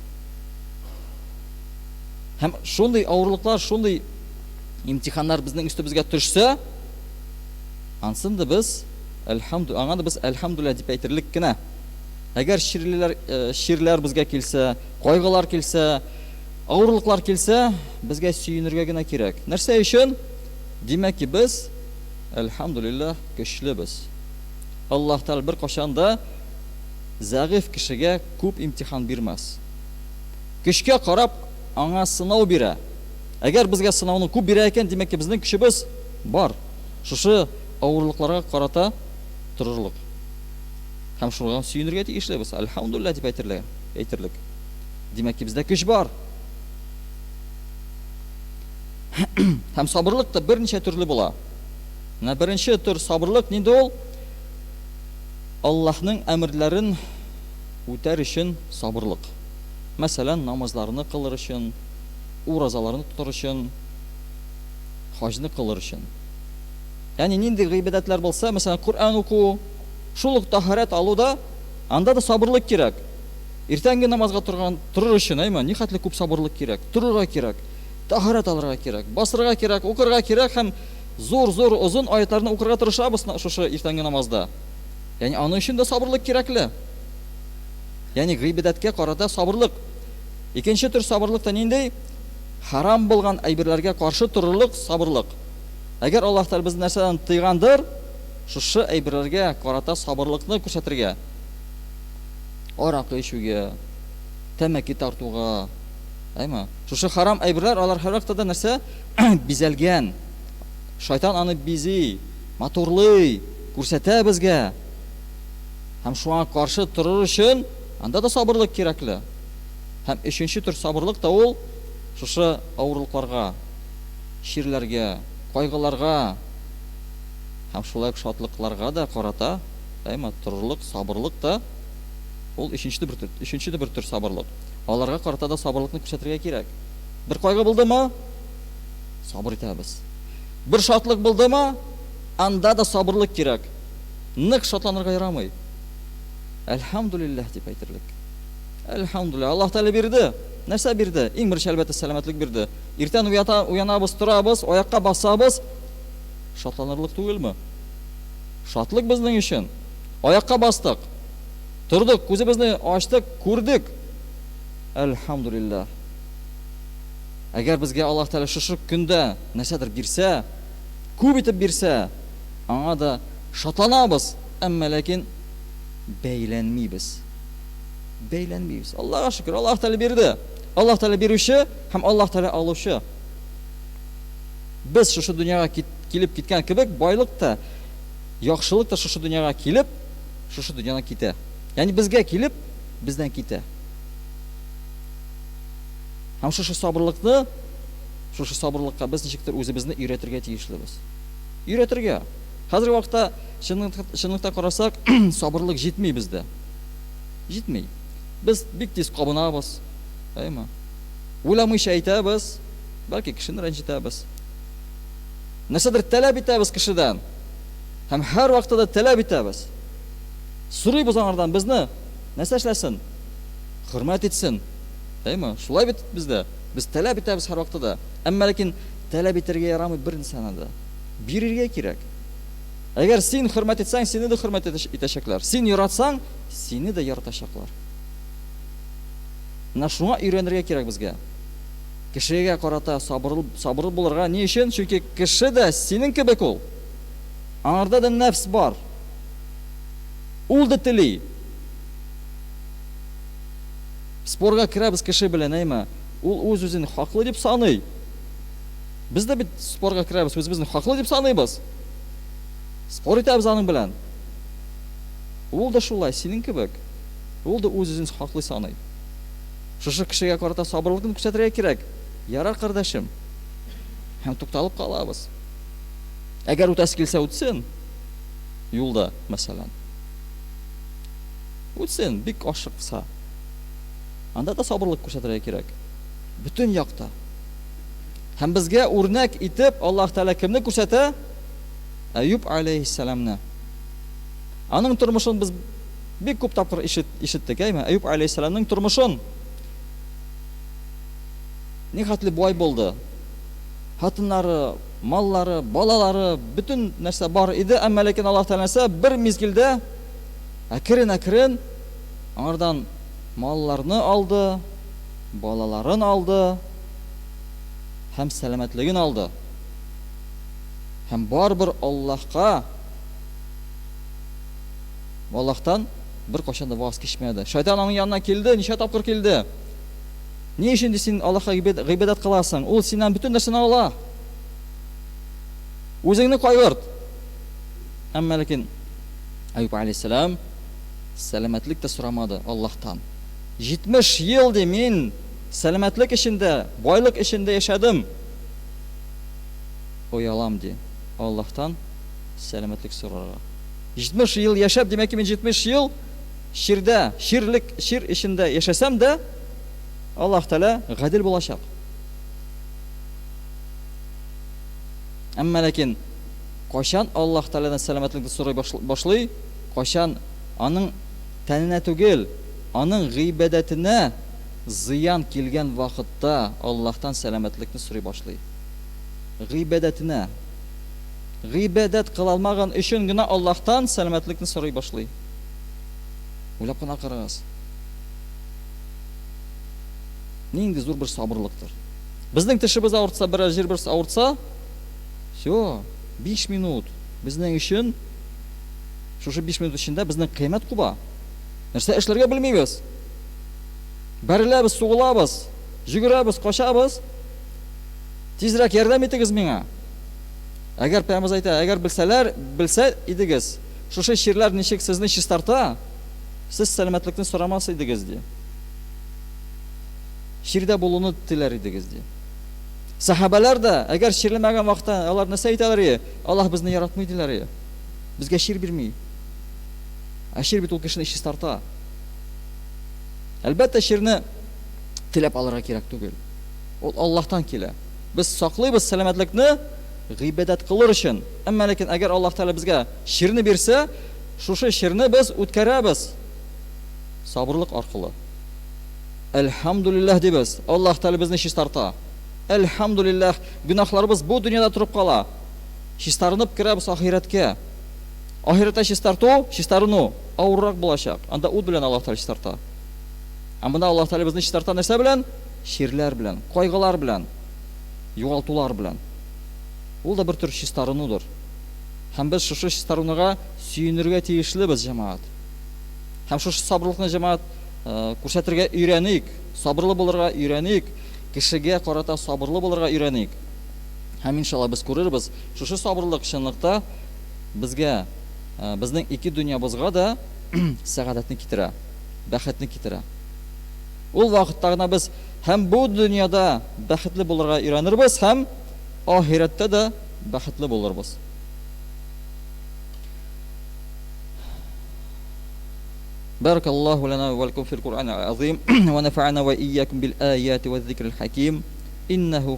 Һәм шундый авырлыклар, шундый имтиханнар безнең өстебезгә төшсә, ансын да без әлхәмдү, аңа да без әлхәмдүлилләһ дип әйтерлек кенә. Әгәр чирлеләр, э, чирләр безгә килсә, кайгылар килсә, авырлыклар килсә, безгә сөенергә генә кирәк. Нәрсә өчен? Димәк ки, без әлхәмдүлилләһ көчлебез. Аллаһ Тәгалә беркайчан да зәгыйфь кешегә күп имтихан бирмәс. Көчкә карап, аңа сынау бирә. Әгәр безгә сынауны күп бирә икән, димәк ки, безнең көчебез бар. Шушы авырлыкларга карата торырлык. Һәм шуңа сөенергә тиешлебез. Әлхәмдулилла дип әйтерлек. Әйтерлек. Димәк ки, бездә көч бар. Һәм сабырлык та берничә төрле була. Менә беренче төр сабырлык нинди ул? Аллаһның әмерләрен үтәр өчен сабырлык. Мәсәлән, намазларны кылыр өчен, уразаларны тотыр өчен, хаҗны кылыр өчен. Ягъни нинди гыйбадәтләр булса, мәсәлән, Коръән уку, шул ук таһарәт алу да, анда да сабырлык кирәк. Иртәнге намазга торган, торыр өчен, әйме, нихәтле күп сабырлык кирәк. Торырга кирәк, таһарәт алырга кирәк, басырга кирәк, укырга кирәк һәм зур-зур озын аятларны укырга тырышабыз шушы иртәнге намазда. Ягъни аның өчен дә сабырлык кирәкле. Ягъни гыйбадәткә карата сабырлык. Икенче төр сабырлык та нинди? Харам булган әйберләргә каршы торырлык сабырлык. Әгәр Аллаһ Тәгалә безне нәрсәдән тыйгандыр, шушы әйберләргә карата сабырлыкны күрсәтергә. Аракы эчүгә, тәмәке тартуга, әйме? Шушы харам әйберләр алар һәрвакытта да нәрсә? Бизәлгән. Шайтан аны бизи, матурлый, күрсәтә безгә. Һәм шуңа каршы торыр өчен анда да сабырлык кирәкле. Һәм өченче төр сабырлык та ул шушы авырлыкларга, чирләргә, кайгыларга һәм шулай ук шатлыкларга да карата даими торырлык сабырлык та ул өченче бер төр, өченче дә бер төр сабырлык. Аларга карата да сабырлыкны күрсәтергә кирәк. Бер кайгы булдымы? Сабыр итәбез. Бер шатлык булдымы? Анда да сабырлык кирәк. Нык шатланырга ярамый. Әлхәмдулилләһ дип әйтерлек. Әлхәмдулилләһ, Аллаһ Тәгалә бирде. Нәрсә бирде? Иң беренче, әлбәттә, сәламәтлек бирде. Иртән уята, уянабыз, торабыз, аякка басабыз. Шатланырлык түгелме? Шатлык безнең өчен. Аякка бастык. Тордык, күзебезне ачтык, күрдек. Әлхәмдүлилләһ. Әгәр безгә Аллаһ Тәгалә шушы көндә нәрсәдер бирсә, күп итеп бирсә, аңа да шатланабыз, әмма ләкин бәйләнмибез. Бәйләнмибез. Аллаһка шөкер, Аллаһ Тәгалә бирде. Аллаһ Тәгалә бирүче һәм Аллаһ Тәгалә алучы. Без шушы дөньяга килеп киткән кебек, байлык та, яхшылык та шушы дөньяга килеп, шушы дөньядан китә. Ягъни безгә килеп, бездән китә. Һәм шушы сабырлыкны, шушы сабырлыкка без ничектер үзебезне өйрәтергә тиешлебез. Өйрәтергә. Хәзерге вакытта чынлыкта карасак, сабырлык җитми бездә. Җитми. Без бик тиз кабынабыз. Әйме? Уйламыйча әйтәбез, бәлки кешене рәнҗетәбез. Нәрсәдер таләп итәбез кешедән. Һәм һәр вакытта да таләп итәбез. Сорыйбыз аңардан безне нәрсә эшләсен? Хөрмәт итсен. Әйме? Шулай бит бездә. Без таләп итәбез һәрвакытта да. Әмма ләкин таләп итәргә ярамый бер нәрсәне дә. Бирергә кирәк. Әгәр син хөрмәт итсәң, сине дә хөрмәт итәчәкләр. Син яратсаң, сине дә яратачаклар. Менә шуңа өйрәнергә кирәк безгә. Кешегә карата сабырлы, сабырлы булырга. Ни өчен? Чөнки кеше дә синең кебек ул. Аңарда да нәфс бар. Ул да тели. Спорга керәбез кеше белән, әйме? Ул үз-үзен хаклы дип саный. Без дә бит спорга керәбез, үзебезне хаклы дип саныйбыз. Спор итәбез аның белән. Ул да шулай, синең кебек. Ул да үз-үзен хаклы саный. Шушы кешегә карата сабырлыкны күрсәтергә кирәк. Ярар, кардәшем. Һәм тукталып калабыз. Әгәр үтәсе килсә, үтсен. Юлда, мәсәлән. Үтсен, бик ашыкса. Анда да сабырлык күрсәтергә кирәк. Бөтен якта. Һәм безгә үрнәк итеп Аллаһ Тәгалә кемне күрсәтә? Әюб алейһиссәламны. Аның тормышын без бик күп тапкыр ишет, ишеттек, әйме? Әюб алейһиссәламның тормышын. Нихәтле бай булды. Хатыннары, маллары, балалары, бөтен нәрсә бар иде, әмма ләкин Аллаһ Тәгалә нәрсә бер мизгелдә әкрен-әкрен аңардан малларны алды, балаларын алды һәм сәламәтлеген алды. Һәм барыбер Аллаһка Аллаһтан беркайчан да ваз кичмәде. Шайтан аның янына килде, ничә тапкыр килде. Ни өчен ди син Аллаһка гыйбадәт кыласың? Ул синнән бөтен нәрсәне ала. Үзеңне кайгырт. Әмма ләкин Әюб алейһиссәлам сәламәтлек тә сорамады Аллаһтан. 70 ел ди мин сәламәтлек эчендә, байлык эчендә яшәдем. Оялам ди Аллаһтан сәламәтлек сорарга. 70 ел яшәп, димәк ки, мин 70 ел чирдә, чирлек, чир эчендә яшәсәм дә, Аллаһ Тәгалә гадел булачак. Әмма ләкин кайчан Аллаһ Тәгаләдән сәламәтлекне сорый башлый, кайчан аның тәненә түгел, аның гыйбадәтенә зыян килгән вакытта Аллаһтан сәламәтлекне сорый башлый. Гыйбадәтенә. Гыйбадәт кыла алмаган өчен генә Аллаһтан сәламәтлекне сорый башлый. Уйлап кына карагыз. Нинди зур бер сабырлыктыр. Безнең тешебез авыртса, берәр җир берсе авыртса, все, 5 минут. Безнең өчен шушы 5 минут эчендә безнең кыямәт куба. Нәрсә эшләргә белмибез. Бәреләбез, сугылабыз, җөгерәбез, качабыз. Тизрәк ярдәм итегез миңа. Әгәр Пәйгамбәребез әйтә, әгәр белсәләр, белсә идегез, шушы чирләр ничек сезне чистарта, сез сәламәтлекне сорамас идегез, ди. Чирдә булуны теләр идегез, ди. Сәхабәләр дә, әгәр чирләмәгән вакытта, алар нәрсә әйтәләр иде? Аллаһ безне яратмый диләр иде. Безгә чир бирми. Ә чир бит ул кешене чистарта. Әлбәттә, чирне теләп алырга кирәк түгел. Ул Аллаһтан килә. Без саклыйбыз сәламәтлекне гыйбадәт кылыр өчен. Әмма ләкин әгәр Аллаһ Тәгалә безгә чирне бирсә, шушы чирне без үткәрәбез сабырлык аркылы. Әлхәмдүлилләһ дибез. Аллаһ Тәгалә безне чистарта. Әлхәмдүлилләһ, гөнаһларыбыз бу дөньяда торып кала. Чистарынып керәбез ахирәткә. Ахирәттә чистарту, чистарыну авыррак булачак. Анда ут белән Аллаһ Тәгалә чистарта. Ә монда Аллаһ Тәгалә безне чистарта нәрсә белән? Чирләр белән, кайгылар белән, югалтулар белән. Ул да бер төр чистарынудыр. Һәм без шушы чистарынуга сөенергә тиешлебез, җәмәгать. Һәм шушы сабырлыкны, җәмәгать, күрсәтергә өйрәник, сабырлы булырга өйрәник, кешегә карата сабырлы булырга өйрәник. Һәм иншалла без күрербез, шушы сабырлык чынлыкта безгә, безнең ике дөньябызга да сәгадәтне китерә, бәхетне китерә. Ул вакытта гына без һәм бу дөньяда бәхетле булырга өйрәнербез, һәм ахирәттә дә бәхетле булырбыз. بارك الله لنا ولكم في القرآن العظيم ونفعنا وإياكم بالآيات والذكر الحكيم إنه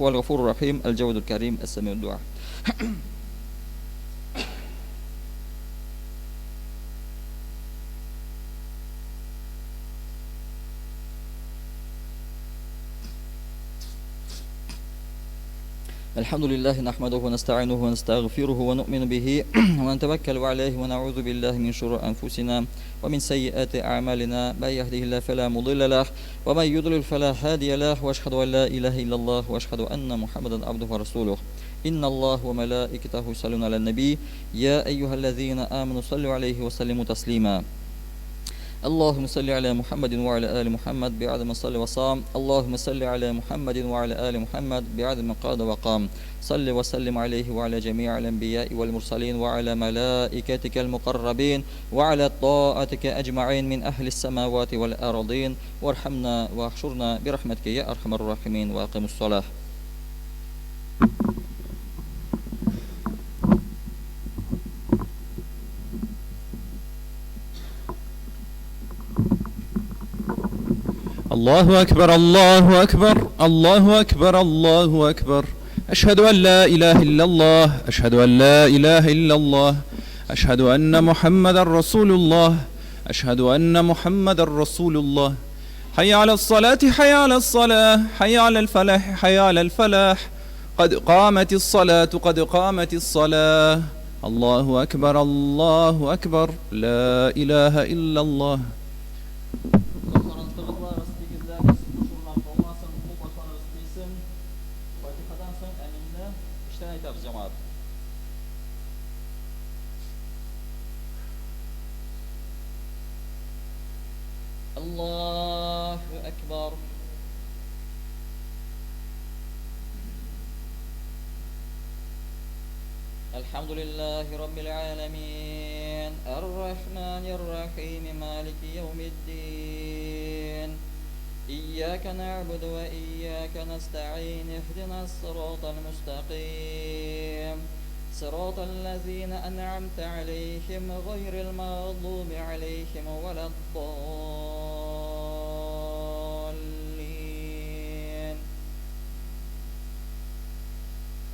هو الغفور الرحيم الجواد الكريم السميع الدعاء. الحمد لله نحمده ونستعينه ونستغفره ونؤمن به ونتوكل عليه ونعوذ بالله من شرور أنفسنا ومن سيئات أعمالنا، من يهده الله فلا مضل له ومن يضلل فلا هادي له، وأشهد أن لا إله إلا الله وأشهد أن محمدا عبده ورسوله. إن الله وملائكته يصلون على النبي يا أيها الذين آمنوا صلوا عليه وسلموا تسليما. اللهم صل على محمد وعلى آل محمد بعد ما صلى وصام، اللهم صل على محمد وعلى آل محمد بعد ما قاد وقام، صل وسلم عليه وعلى جميع الأنبياء والمرسلين وعلى ملائكتك المقربين وعلى طاعتك أجمعين من أهل السماوات والأرضين، وارحمنا واحشرنا برحمتك يا أرحم الراحمين، وأقم الصلاة. الله أكبر الله أكبر الله أكبر الله أكبر، أشهد أن لا إله إلا الله، أشهد أن لا إله إلا الله، أشهد أن محمدا رسول الله، أشهد أن محمدا رسول الله. حي على الصلاة حي على الصلاة، حي على الفلاح حي على الفلاح، قد قامت الصلاة قد قامت الصلاة. الله أكبر الله أكبر، لا إله إلا الله. الله أكبر. الحمد لله رب العالمين الرحمن الرحيم مالك يوم الدين، إياك نعبد وإياك نستعين، اهدنا الصراط المستقيم، صراط الذين أنعمت عليهم غير المغضوب عليهم ولا الضالين.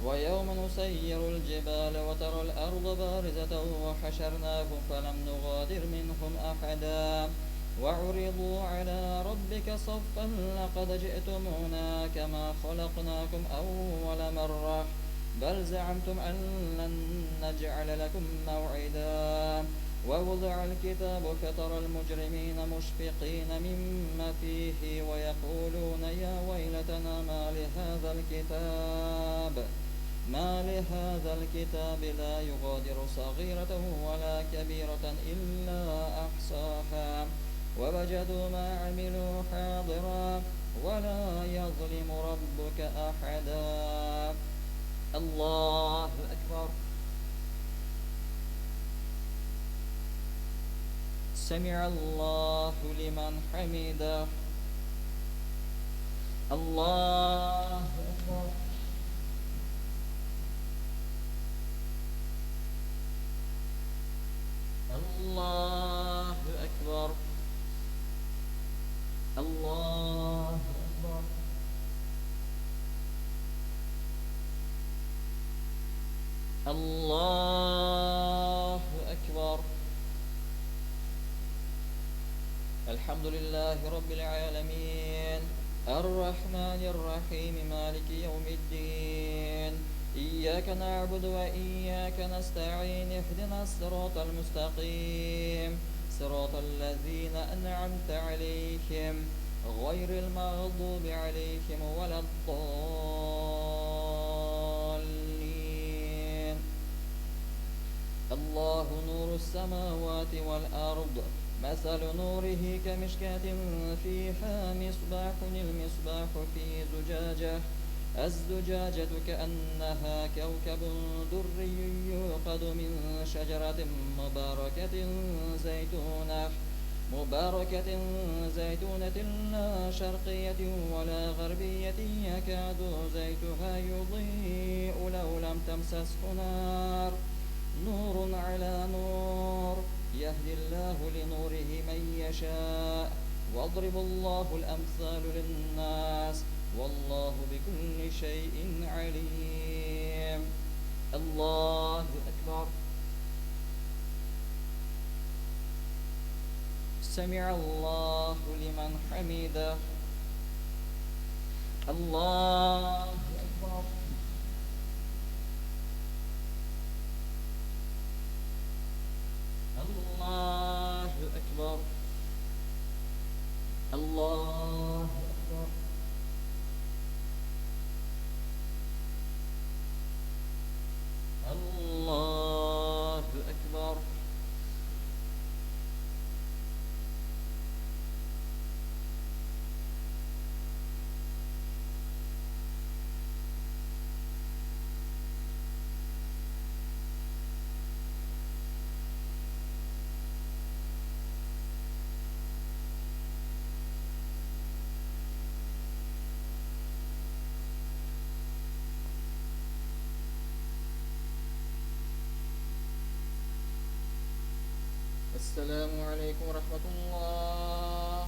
ويوم نسير الجبال وترى الأرض بارزة وحشرناهم فلم نغادر منهم أحدا، وعرضوا على ربك صفا لقد جئتمونا كما خلقناكم أول مرة، بل زعمتم أن لن نجعل لكم موعدا. ووضع الكتاب فترى المجرمين مشفقين مما فيه ويقولون يا ويلتنا ما لهذا الكتاب، ما لهذا الكتاب لا يغادر صغيرة ولا كبيرة إلا أحصاها، ووجدوا ما عملوا حاضرا ولا يظلم ربك أحدا. الله أكبر. سمع الله لمن حمده. الله أكبر. الله أكبر. الله أكبر. الله أكبر. الحمد لله رب العالمين الرحمن الرحيم مالك يوم الدين، إياك نعبد وإياك نستعين، اهدنا الصراط المستقيم، صراط الذين أنعمت عليهم غير المغضوب عليهم ولا الضالين. الله نور السماوات والأرض، مثل نوره كمشكاة فيها مصباح، المصباح في زجاجة، الزجاجة كأنها كوكب دري يوقد من شجرة مباركة زيتونة لا شرقية ولا غربية، يكاد زيتها يضيء لو لم تمسسه نار، نور على نور، يهدي الله لنوره من يشاء، واضرب الله الأمثال للناس، والله بكل شيء عليم. الله أكبر. سمع الله لمن حمده. الله أكبر. الله أكبر. الله أكبر. الله أكبر. السلام عليكم ورحمة الله.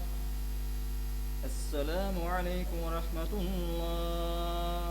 السلام عليكم ورحمة الله.